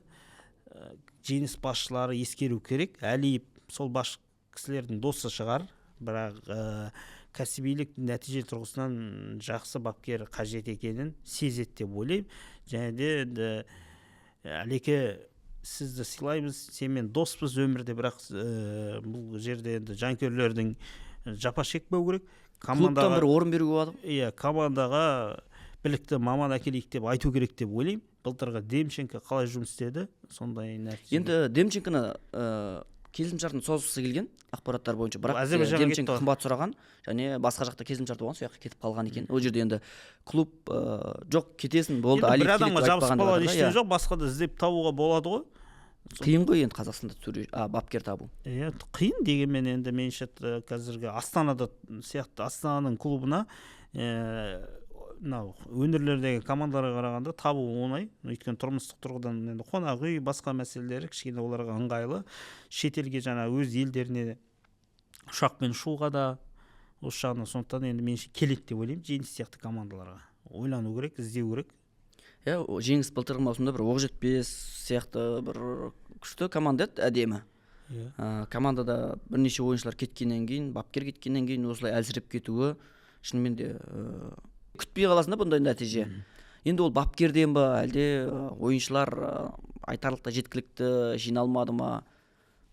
Жеңіс басшылары ескеру керек. Әлиев сол бас кісілердің досы шығар, бірақ кәсібилік нәтиже тұрғысынан жақсы бапкер қажет екенін сезеді деп ойлаймын. Және де енді Әлеке, сізді сыйлаймыз, сенімен доспыз өмірде, бірақ бұл жерде енді жанкүйерлердің жапа шекпеу керек. Клубтан бір орын беруге болады. Иә, командаға білікті маман әкелейік деп айту керек деп ойлаймын. Былтырғы Демченко қалай жұмыс істеді, сондай нәтиже. Енді Демченконы келісімшартын созғысы келген ақпараттар бойынша, бірақ Демченко қымбат сұраған және басқа жақта келісімшарт болған, сол жаққа кетіп қалған екен. Ол жерде енді клуб жоқ, кетесің болды, бір адамға жабысып қалған ештеңе жоқ, басқа да іздеп табуға болады ғой. Қиын ғой енді Қазақстанда бапкер табу. Иә, қиын дегенмен енді меніңше қазіргі Астанада сияқты Астананың клубына мынау өңірлердегі командаларға қарағанда табу оңай. Өйткені тұрмыстық тұрғыдан енді қонақ үй, басқа мәселелері кішкене оларға ыңғайлы. Шетелге жаңа өз елдеріне ұшақпен ұшуға да осы жағынан, сондықтан енді меніңше келеді деп ойлаймын. Жеңіс сияқты командаларға ойлану керек, іздеу керек. Иә, Жеңіс былтырғы маусымда бір Оқжетпес сияқты бір күшті команда еді, әдемі. Командада бірнеше ойыншылар кеткеннен кейін, бапкер кеткеннен кейін осылай әлсіреп кетуі шынымен де күтпей қаласың да бұндай нәтиже. Енді ол бапкерден ба, әлде ойыншылар айтарлықтай жеткілікті жиналмады ма,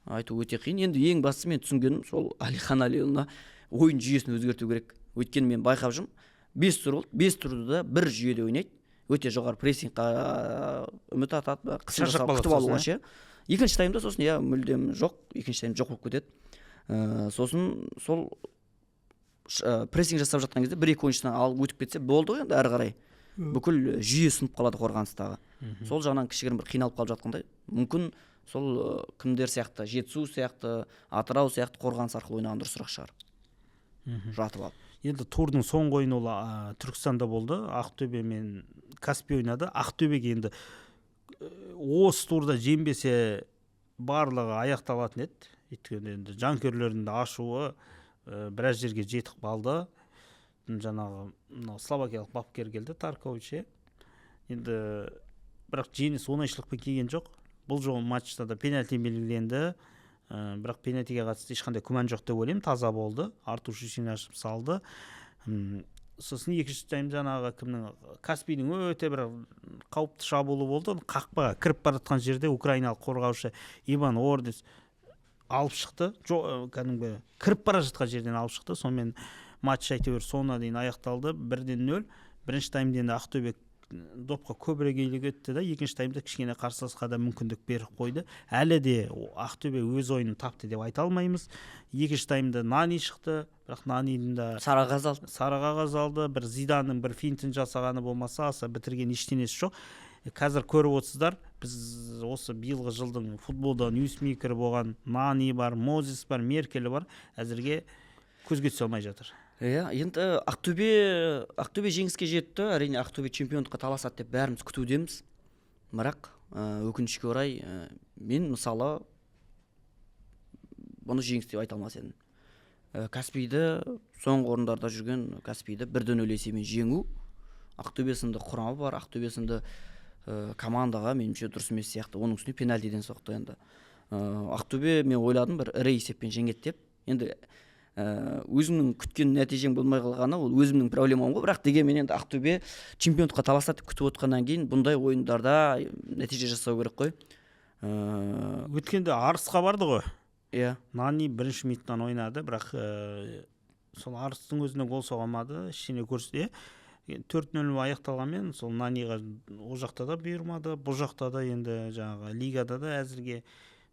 айту өте қиын. Енді ең бастысы мен түсінгенім сол Әлихан Әлиұлына ойын жүйесін өзгерту керек. Өйткені мен байқап жүрмін, 5 тур болды, 5 турда да бір жүйеде ойнайды. Өте жоғары прессингқа үміт атады, қысым жасап күтіп алуға ше. Екінші таймда сосын иә мүлдем жоқ, екінші тайм жоқ болып кетеді. Сосын сол прессинг жасап жатқан кезде бір екі ойыншыдан алып өтіп кетсе болды ғой, енді әрі қарай бүкіл жүйе сынып қалады қорғаныстағы. Сол жағынан кішігірім бір қиналып қалып жатқандай. Мүмкін сол кімдер сияқты, Жетісу сияқты, Атырау сияқты қорғаныс арқылы ойнаған дұрысырақ шығар. Жатып алып. Енді турдың соңғы ойыны ол Түркістанда болды. Ақтөбе мен Каспий ойнады. Ақтөбеге енді осы турда жеңбесе барлығы аяқталатын еді. Өйткені енді жанкүйерлердің де ашуы біраз жерге жетіп қалды. Жаңағы мынау словакиялық бапкер келді, Таркович. Енді бірақ жеңіс оңайшылықпен келген жоқ. Бұл жолы матчта да пенальти белгіленді. Бірақ пенальтиге қатысты ешқандай күмән жоқ деп ойлаймын. Таза болды. Артур Шишин ашып салды. Сосын екінші тайм жаңағы кімнің, Каспийдің өте бір қауіпті шабуылы болды. Қақпаға кіріп бара жатқан жерде украиналық қорғаушы Иван Ордес алып шықты. Кәдімгі кіріп бара жатқан жерден алып шықты. Сонымен матч әйтеуір соңына дейін аяқталды. 1-0. Бірінші таймда енді Ақтөбе допқа көбірек иелік етті да, екінші таймда кішкене қарсыласқа да мүмкіндік беріп қойды. Әлі де Ақтөбе өз ойынын тапты деп айта алмаймыз. Екінші таймда Нани шықты, бірақ Нанидің да сары қағаз алды. Сары қағаз алды. Бір Зиданның бір финтін жасағаны болмаса, аса бітірген ештеңесі жоқ. Қазір көріп отырсыздар, біз осы биылғы жылдың футболда ньюсмейкері болған Нани бар, Мозес бар, Меркель бар, әзірге көзге түсе алмай жатыр. Иә, енді Ақтөбе жеңіске жетті. Әрине, Ақтөбе чемпиондыққа таласады деп бәріміз күтудеміз. Бірақ өкінішке орай, мен мысалы бұны жеңіс деп айта алмас едім. Каспийді, соңғы орындарда жүрген Каспийді 1-0 есебімен жеңу, Ақтөбе сынды құрамы бар, Ақтөбе сынды командаға меніңше дұрыс емес сияқты. Оның үстіне пенальтиден соқты енді. Ақтөбе, мен ойладым, бір ірі есеппен жеңеді деп. Енді өзіңнің күткен нәтижең болмай қалғаны ол өзімнің проблемам ғой, бірақ дегенмен енді Ақтөбе чемпиондыққа таласады деп күтіп отқаннан кейін бұндай ойындарда нәтиже жасау керек қой. Өткенде Арысқа барды ғой. Иә. Нани бірінші минуттан ойнады, бірақ сол Арыстың өзіне гол соға алмады, ештеңе көрсете. 4-0 аяқталғанмен сол Наниға ол жақта да бұйырмады, бұл жақта да енді жаңағы лигада да әзірге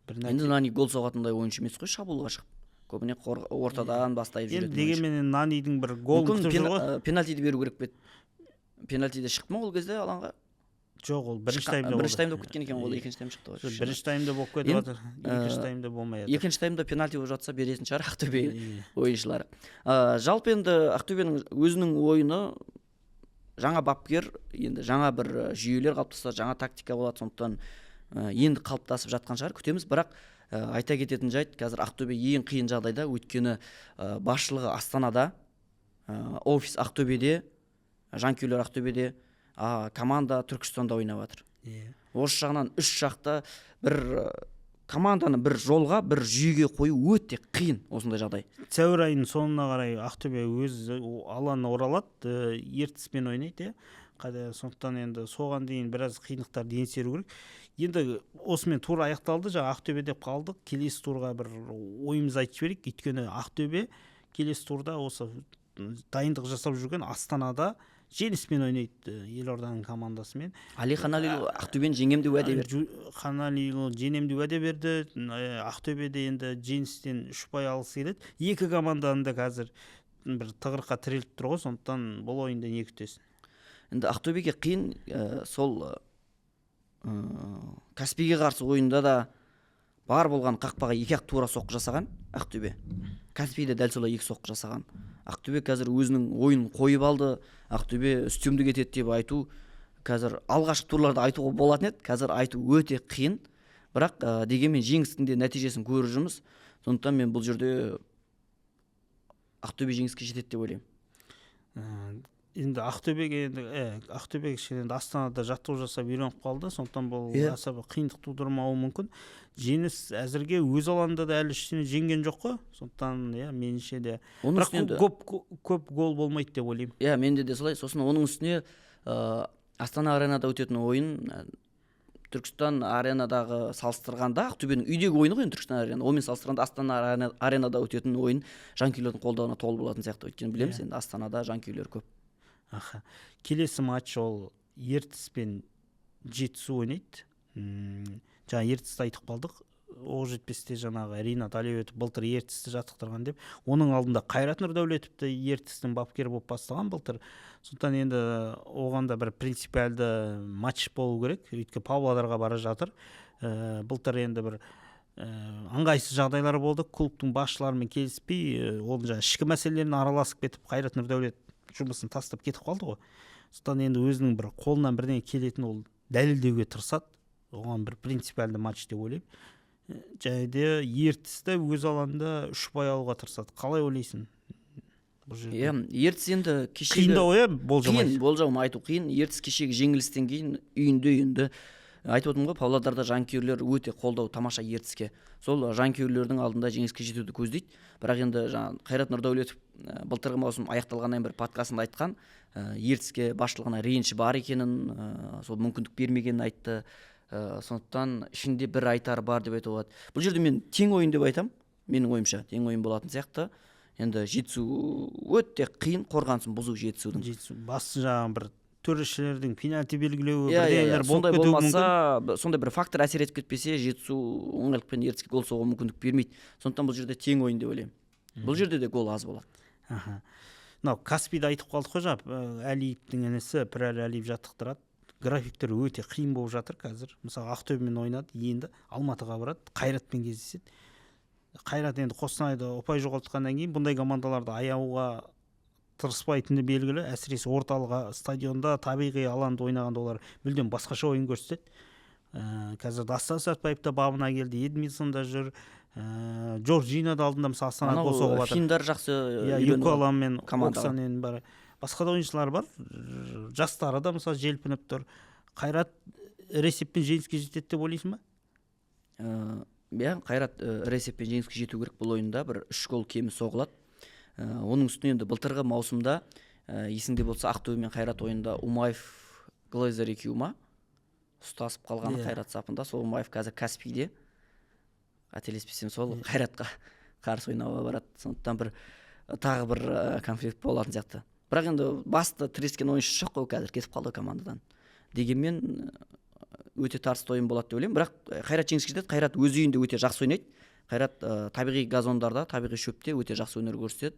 бір Енді Нани гол соғатындай ойыншы емес қой, шабуылға шығып. Көбіне ортадан бастайып енді жүретін. Дегенмен Нанидің бір голын Мүмкін күтіп жүр ғой. Пенальтиді беру керек пе еді? Пенальтиде шықты ма ол кезде алаңға? Жоқ, ол бірінші таймда. Бірінші таймда болып кеткен екен ол, екінші тайм шықты ғой. Бірінші таймда болып кетіп жатыр, екінші таймда болмай жатыр. Екінші таймда пенальти болып жатса, беретін шығар Ақтөбе ойыншылары. Жалпы енді Ақтөбенің өзінің ойыны, жаңа бапкер, енді жаңа бір жүйелер қалыптасады, жаңа тактика болады, сондықтан енді қалыптасып жатқан шығар, күтеміз. Бірақ айта кететін жайт, қазір Ақтөбе ең қиын жағдайда, өйткені басшылығы Астанада, офис Ақтөбеде, жанкүйерлер Ақтөбеде, команда Түркістанда ойнап жатыр. Осы жағынан үш жақта бір команданы бір жолға, бір жүйеге қою өте қиын осындай жағдай. Сәуір айының соңына қарай Ақтөбе өз алаңына оралады, Ертіспен ойнайды, иә. Сондықтан енді соған дейін біраз қиындықтарды еңсеру керек. Енді осымен тур аяқталды, жаңа Ақтөбе деп қалдық. Келесі турға бір ойымызды айтып жіберейік, өйткені Ақтөбе келесі турда осы дайындық жасап жүрген Астанада Жеңіспен ойнайды, елорданың командасымен. Әлихан Әлиұлы Ақтөбені жеңем деп уәде берді. Ханалиұлы жеңем деп уәде берді. Ақтөбеде енді Жеңістен 3 ұпай алғысы келеді. Екі команданың да қазір бір тығырыққа тіреліп тұр ғой, сондықтан бұл ойында не күтесің? Енді Ақтөбеге қиын, сол Каспийге қарсы ойында да бар болған қақпаға екі-ақ тура соққы жасаған Ақтөбе. Каспий де дәл солай екі соққы жасаған. Ақтөбе қазір өзінің ойын қойып алды. Ақтөбе үстемдік етеді деп айту қазір алғашқы турларда айтуға болатын еді, қазір айту өте қиын. Бірақ дегенмен жеңістің де нәтижесін көріп жүрміз. Сондықтан мен бұл жерде Ақтөбе жеңіске жетеді деп ойлаймын. Енді Ақтөбеге енді Ақтөбе кішкене енді Астанада жаттығу жасап үйреніп қалды, сондықтан бұл аса бір қиындық тудырмауы мүмкін. Жеңіс әзірге өз алаңында да әлі ештеңе жеңген жоқ қой, сондықтан иә, меніңше де. Оның бірақ үстіне көп гол болмайды деп ойлаймын. Иә, менде де солай. Сосын оның үстіне Астана аренада өтетін ойын Түркістан аренадағы салыстырғанда, Ақтөбенің үйдегі ойыны ғой енді Түркістан арена, онымен салыстырғанда Астана аренада өтетін ойын жанкүйерлердің қолдауына толы болатын сияқты, өйткені білеміз, енді Астанада жанкүйерлер көп. Аха. Келесі матч ол Ертіс пен Жетісу ойнайды. Жаңа Ертісті айтып қалдық. Оқжетпесте жаңағы Ринат Алиев былтыр Ертісті жаттықтырған деп. Оның алдында Қайрат Нұрдәулетов те Ертістің бапкері болып бастаған былтыр. Сондықтан енді оған да бір принципиалды матч болу керек. Өйткені Павлодарға бара жатыр. Былтыр енді бір ыңғайсыз жағдайлар болды. Клубтың басшыларымен келіспей, оның жаңа ішкі мәселелеріне араласып кетіп, Қайрат Нұрдәулетов жұмысын тастап кетіп қалды ғой. Сондықтан енді өзінің бір қолынан бірдеңе келетін ол дәлелдеуге тырысады. Оған бір принципиалды матч деп ойлаймын. Және де Ертісті өз алаңында 3 ұпай алуға тырысады. Қалай ойлайсың? Бұл жерде Иә, Ертіс енді кешегі қиындау, иә, болжам қиын, болжам айту қиын. Ертіс кешегі жеңілістен кейін үйінде енді айтып отырмын ғой, Павлодарда жанкүйерлер өте қолдау тамаша Ертіске. Сол жанкүйерлердің алдында жеңіске жетуді көздейді. Бірақ енді жаңа Қайрат Нұрдәулетов былтырғы маусым аяқталғаннан кейін бір подкастында айтқан, Ертіске басшылығына реніші бар екенін, сол мүмкіндік бермегенін айтты. Сондықтан ішінде бір айтары бар деп айтуға болады. Бұл жерде мен тең ойын деп айтамын, менің ойымша тең ойын болатын сияқты. Енді Жетісу өте қиын, қорғанысын бұзу Жетісудың. Жетісу басты жаңағы бір төрешілердің пенальти белгілеуі, Иә, бірдеңелер болып сондай кетуі болмаса, мүмкін. Сондай бір фактор әсер етіп кетпесе, Жетісу оңайлықпен Ертіске гол соғуға мүмкіндік бермейді. Сондықтан бұл жерде тең ойын деп ойлаймын. Бұл жерде де гол аз болады. Аха. Мынау Каспийді айтып қалдық қой жаңа, Әлиевтің інісі Пірәлі Әлиев жаттықтырады. Графиктер өте қиын болып жатыр қазір. Мысалы, Ақтөбемен ойнады, енді Алматыға барады, Қайратпен кездеседі. Қайрат енді Қостанайда ұпай жоғалтқаннан кейін бұндай командаларды аяуға тырыспайтыны белгілі. Әсіресе орталық стадионда, табиғи алаңда ойнағанда олар мүлдем басқаша ойын көрсетеді. Қазір Дастан Сәтбаев та бабына келді, Эдминсон да жүр, Жоржино да алдында, мысалы, Астана гол соғып жатыр. Финдар жақсы. Иә, Юкола мен Оксанен бар, басқа да ойыншылар бар, жастары да, мысалы, желпініп тұр. Қайрат ірі есеппен жеңіске жетеді деп ойлайсың ба? Иә, Қайрат ірі есеппен жеңіске жету керек. Бұл ойында бір 3 гол кемі соғылады. Оның үстіне енді былтырғы маусымда, есіңде болса, Ақтөбе мен Қайрат ойында Умаев, Глейзер екеуі ма ұстасып қалған Қайрат сапында. Сол Умаев қазір Каспийде, қателеспесем, сол Қайратқа қарсы ойнауға барады. Сондықтан бір тағы бір конфликт болатын сияқты. Бірақ енді басты тірескен ойыншы жоқ қой қазір, кетіп қалды командадан. Дегенмен өте тартысты ойын болады деп ойлаймын. Бірақ Қайрат жеңіске жетеді. Қайрат өз үйінде өте жақсы ойнайды. Қайрат табиғи газондарда, табиғи шөпте өте жақсы өнер көрсетеді.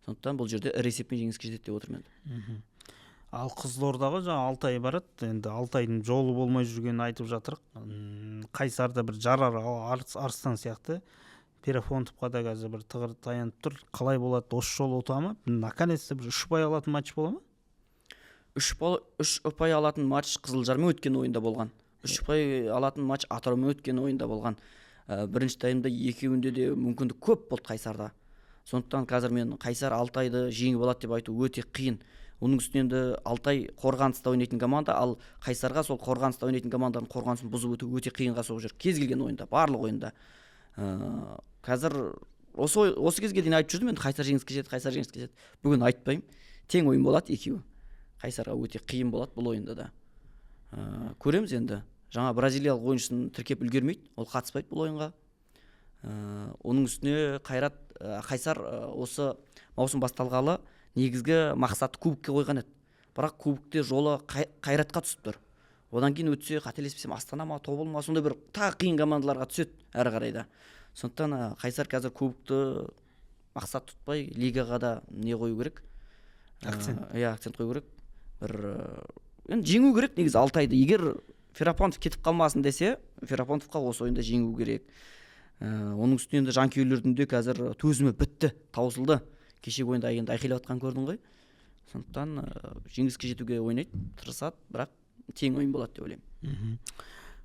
Сондықтан бұл жерде ірі есеппен жеңіске жетеді деп отырмын енді. Ал Қызылордаға жаңа Алтай барады. Енді Алтайдың жолы болмай жүргенін айтып жатырық. Қайсарда бір жарар арыстан сияқты. Ферафонтовқа да қазір бір тығыр таянып тұр. Қалай болады, осы жолы ұта ма? Наконец-то бір 3 ұпай алатын матч бола ма? 3 ұпай алатын матч Қызылжармен өткен ойында болған. 3 ұпай алатын матч Атыраумен өткен ойында болған. Бірінші таймда екеуінде де мүмкіндік көп болды Қайсарда. Сондықтан қазір мен Қайсар Алтайды жеңіп алады деп айту өте қиын. Оның үстіне енді Алтай қорғаныста ойнайтын команда, ал Қайсарға сол қорғаныста ойнайтын команданың қорғанысын бұзып өту өте қиынға соғып жүр. Кез келген ойында, барлық ойында. Қазір осы кезге дейін айтып жүрдім енді, Қайсар жеңіске жетеді, Қайсар жеңіске жетеді. Бүгін айтпаймын. Тең ойын болады екеуі. Қайсарға өте қиын болады бұл ойында да. Көреміз енді. Жаңа бразилиялық ойыншысын тіркеп үлгермейді, ол қатыспайды бұл ойынға. Оның үстіне Қайрат, Қайсар осы маусым басталғалы негізгі мақсатты кубокке қойған еді. Бірақ кубокте жолы Қайратқа түсіп тұр. Одан кейін өтсе, қателеспесем, Астана ма, Тобыл ма, сондай бір тағы қиын командаларға түседі әрі қарай да. Сондықтан Қайсар қазір кубокты мақсат тұтпай, лигаға да не қою керек? Акцент. Иә, акцент қою керек. Бір енді жеңу керек негізі Алтайды. Егер Ферапонтов кетіп қалмасын десе, Ферапонтовқа осы ойында жеңу керек. Оның үстіне енді жанкүйерлердің де қазір төзімі бітті, таусылды. Кешегі ойында енді айқайлап жатқанын көрдің ғой. Сондықтан жеңіске жетуге ойнайды, тырысады, бірақ тең ойын болады деп ойлаймын.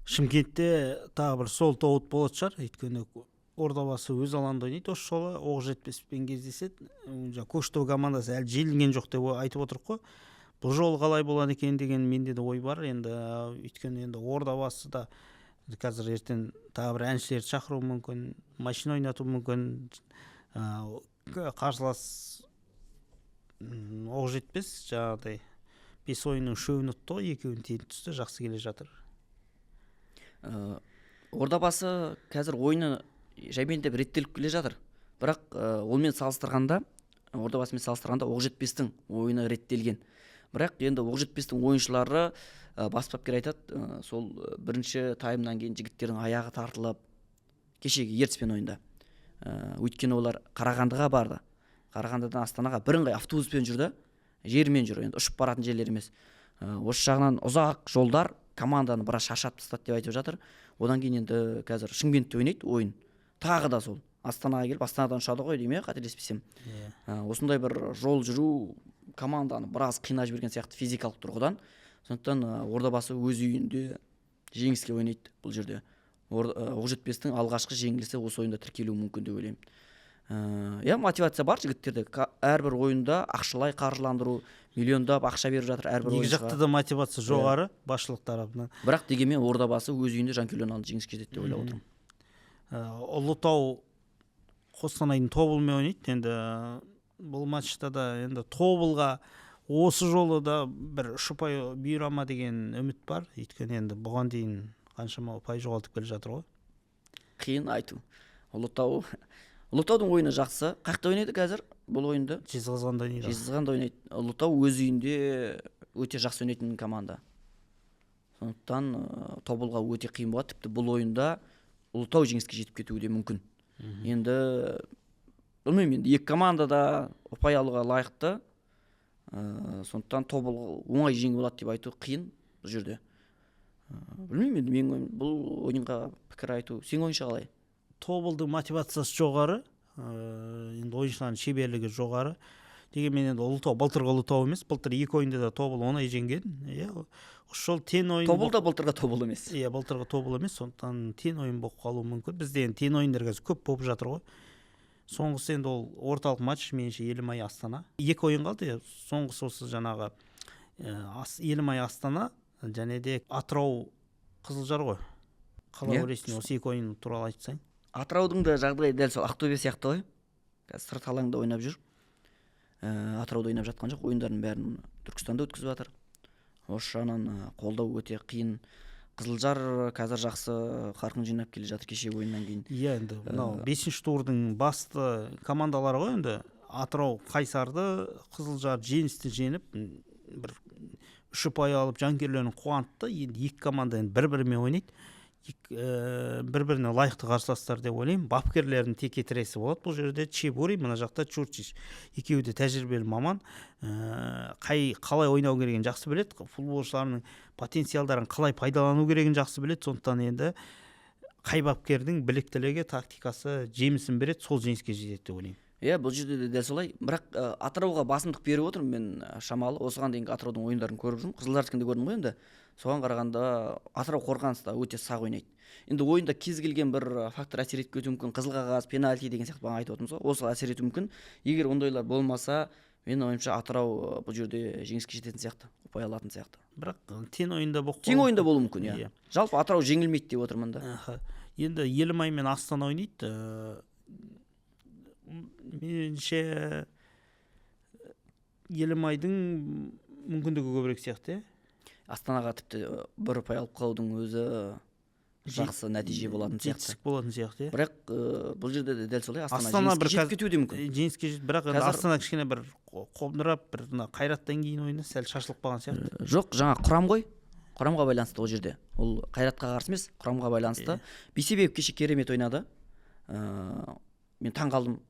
Шымкентте тағы бір сол тоуыт болатын шығар, өйткені Ордабасы өз алаңында ойнайды осы жолы, Оқжетпеспен кездеседі. Жаңа Көкшетау командасы әлі желінген жоқ деп айтып отырық қой. Бұл жолы қалай болады екен деген менде де ой бар. Енді өйткені енді Ордабасы да қазір ертең тағы бір әншілерді шақыруы мүмкін, машина ойнатуы мүмкін. Қарсылас Оқжетпес жаңағыдай 5 ойынның 3-еуін ұтты ғой, 2-еуін тең түсті, жақсы келе жатыр. Ордабасы қазір ойыны жаймендеп реттеліп келе жатыр. Бірақ онымен салыстырғанда, Ордабасымен салыстырғанда Оқжетпестің ойыны реттелген. Бірақ енді Оқжетпестің ойыншылары, бас бапкер айтады, сол бірінші таймнан кейін жігіттердің аяғы тартылып, кешегі Ертіспен ойында. Өйткені олар Қарағандыға барды. Қарағандыдан Астанаға бірыңғай автобуспен жүрді, жермен жүр, енді ұшып баратын жерлер емес. Осы жағынан ұзақ жолдар команданы біраз шаршатып тастады деп айтып жатыр. Одан кейін енді қазір Шымкентте ойнайды ойын. Тағы да сол Астанаға келіп, Астанадан ұшады ғой деймін, қателеспесем. Осындай бір жол жүру команданы біраз қинап жіберген сияқты физикалық тұрғыдан. Сондықтан Ордабасы өз үйінде жеңіске ойнайды бұл жерде. Оқжетпестің алғашқы жеңілісі осы ойында тіркелуі мүмкін деп ойлаймын. Иә, мотивация бар жігіттерде. Әрбір ойында ақшалай қаржыландыру, миллиондап ақша беріп жатыр әрбір Екі ойыншыға. жақта да мотивация жоғары басшылық тарапынан. Бірақ дегенмен Ордабасы өз үйінде жанкүйерлердің алдында жеңіске жетеді деп ойлап отырмын. Ұлытау Қостанайдың Тобылмен ойнайды. Енді бұл матчта да енді Тобылға осы жолы да бір 3 ұпай бұйыра ма деген үміт бар. Өйткені енді бұған дейін қаншама ұпай жоғалтып келе жатыр ғой. Қиын айту. Ұлытаудың ойыны жақсы. Қаяқта ойнайды қазір бұл ойынды? Жезқазғанда ойнайды. Жезқазғанда ойнайды. Ұлытау өз үйінде өте жақсы ойнайтын команда. Сондықтан Тобылға өте қиын болады. Тіпті бұл ойында Ұлытау жеңіске жетіп кетуі де мүмкін. Енді білмеймін, енді екі команда да ұпай алуға лайықты. Сондықтан Тобыл оңай жеңіп алады деп айту қиын бұл жерде. Білмеймін енді, менің ойым, бұл ойынға пікір айту. Сенің ойыңша қалай? Тобылдың мотивациясы жоғары, енді ойыншылардың шеберлігі жоғары. Дегенмен енді Ұлытау былтырғы Ұлытау емес, былтыр екі ойында да Тобыл оңай жеңген, иә. Осы жолы тең ойын. Тобыл да былтырғы Тобыл емес. Иә, былтырғы Тобыл емес, сондықтан тең ойын болып қалуы мүмкін. Бізде енді тең ойындар қазір көп болып жатыр ғой. Соңғысы енді ол орталық матч, меніңше, Елімай — Астана. Екі ойын қалды, иә. Соңғысы осы жаңағы Елімай — Астана және де Атырау — Қызылжар ғой. Қалай ойлайсың, осы екі ойын туралы айтсаң? Атыраудың да жағдайы дәл сол Ақтөбе сияқты ғой, қазір сырт алаңда ойнап жүр. Атырауда ойнап жатқан жоқ, ойындардың бәрін Түркістанда өткізіп жатыр. Осы жағынан қолдау өте қиын. Қызылжар қазір жақсы қарқын жинап келе жатыр кешегі ойыннан кейін. Иә, енді мынау бесінші турдың басты командалары ғой енді. Атырау Қайсарды, Қызылжар Жеңісті жеңіп, бір үш ұпай алып, жанкүйерлерін қуантты. Енді екі команда енді бір бірімен ойнайды. Бір біріне лайықты қарсыластар деп ойлаймын. Бапкерлердің теке тіресі болады бұл жерде. Чебури, мына жақта Чурчич, екеуі де тәжірибелі маман. Қай қалай ойнау керегін жақсы біледі, футболшыларының потенциалдарын қалай пайдалану керегін жақсы біледі. Сондықтан енді қай бапкердің біліктілігі, тактикасы жемісін береді, сол жеңіске жетеді деп ойлаймын. Иә, бұл жерде де дәл солай, бірақ Атырауға басымдық беріп отырмын мен шамалы. Осыған дейінгі Атыраудың ойындарын көріп жүрмін, Қызылжардікін де көрдім ғой. Енді соған қарағанда, Атырау қорғаныста өте сақ ойнайды. Енді ойында кез келген бір фактор әсер етіп кетуі мүмкін, қызыл қағаз, пенальти деген сияқты, бағана айтып отырмыз ғой, осы әсер етуі мүмкін. Егер ондайлар болмаса, менің ойымша, Атырау бұл жерде жеңіске жететін сияқты, ұпай алатын сияқты. Бірақ тең ойында болып Тең қалуы ойында болуы мүмкін, иә. Жалпы Атырау жеңілмейді деп отырмын да. Аха. Енді Елімай мен Астана ойнайды. Меніңше, Елімайдың мүмкіндігі көбірек сияқты, иә. Астанаға тіпті бір ұпай алып қалудың өзі жақсы нәтиже болатын сияқты. Жетістік болатын сияқты, иә. Бірақ бұл жерде де дәл солай, Астана, Астана жеңіске бір жетіп кетуі де мүмкін. Жеңіске жетіп, бірақ енді Қазір Астана кішкене бір қобдырап, бір мына Қайраттан кейін ойыны сәл шашылып қалған сияқты. Жоқ, жаңа құрам ғой, құрамға байланысты ол жерде. Ол Қайратқа қарсы емес, құрамға байланысты. Бейсебаев кеше керемет ойнады, мен таң қалдым.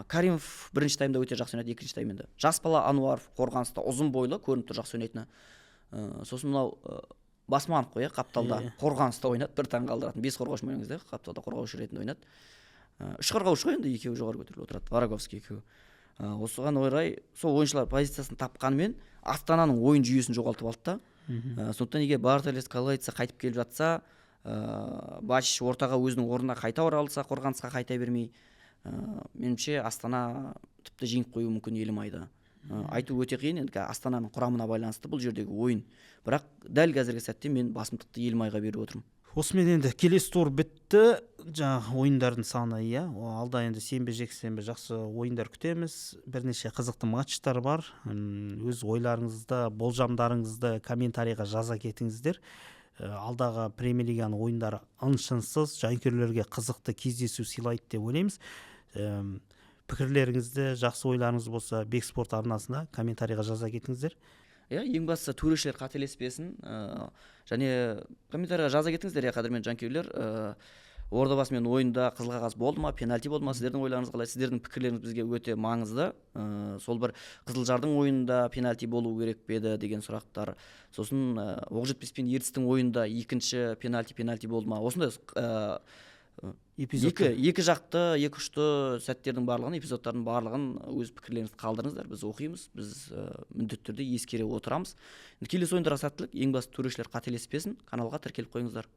Каримов бірінші таймда өте жақсы ойнады, екінші тайм енді жас бала Ануаров қорғаныста ұзын бойлы, көрініп тұр жақсы ойнайтыны. Сосын мынау Басманов қой, иә, қапталда қорғаныста ойнады. Бір таң қалдыратын, бес қорғаушы ойнаған кезде қапталда қорғаушы ретінде ойнады. Үш қорғаушы ғой енді, екеуі жоғары көтеріліп отырады, Вороговский екеуі. Осыған орай сол ойыншылар позициясын тапқанымен, Астананың ойын жүйесін жоғалтып алды да. Сондықтан егер Бартелес, Калайца қайтып келіп жатса, Бачич ортаға өзінің орнына қайта оралса, қорғанысқа қайта бермей, меніңше, Астана тіпті жеңіп қоюы мүмкін Елімайды. Айту өте қиын енді, Астананың құрамына байланысты бұл жердегі ойын, бірақ дәл қазіргі сәтте мен басымдықты Елімайға беріп отырмын. Осымен енді келесі тур бітті, жаңағы ойындардың саны, иә. Алда енді сенбі, жексенбі жақсы ойындар күтеміз, бірнеше қызықты матчтар бар. Өз ойларыңызды, болжамдарыңызды комментарийға жаза кетіңіздер. Алдағы премьер лиганың ойындары ын шынсыз жанкүйерлерге қызықты кездесу сыйлайды деп ойлаймыз. Пікірлеріңізді, жақсы ойларыңыз болса, Бек Спорт арнасына комментарийға жаза кетіңіздер. Иә, ең бастысы, төрешілер қателеспесін. Және комментарийға жаза кетіңіздер, иә, қадірменді жанкүйерлер, Ордабасымен ойында қызыл қағаз болды ма, пенальти болды ма, сіздердің ойларыңыз қалай? Сіздердің пікірлеріңіз бізге өте маңызды. Сол бір Қызылжардың ойынында пенальти болу керек пе еді деген сұрақтар, сосын Оқжетпес пен Ертістің ойында екінші пенальти пенальти болды ма, осындай эпизод. Екі жақты, екі ұшты сәттердің барлығын, эпизодтардың барлығын өз пікірлеріңізді қалдырыңыздар, біз оқимыз, біз міндетті түрде ескере отырамыз. Енді келесі ойындарға сәттілік, ең басты, төрешілер қателеспесін. Каналға тіркеліп қойыңыздар.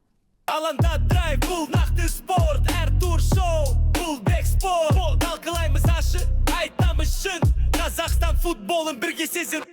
Алаңда драйв, бұл нақты спорт. Әр тур шоу, бұл Бек Спорт. Талқылаймыз ашық, айтамыз шын. Қазақстан футболын бірге сезін.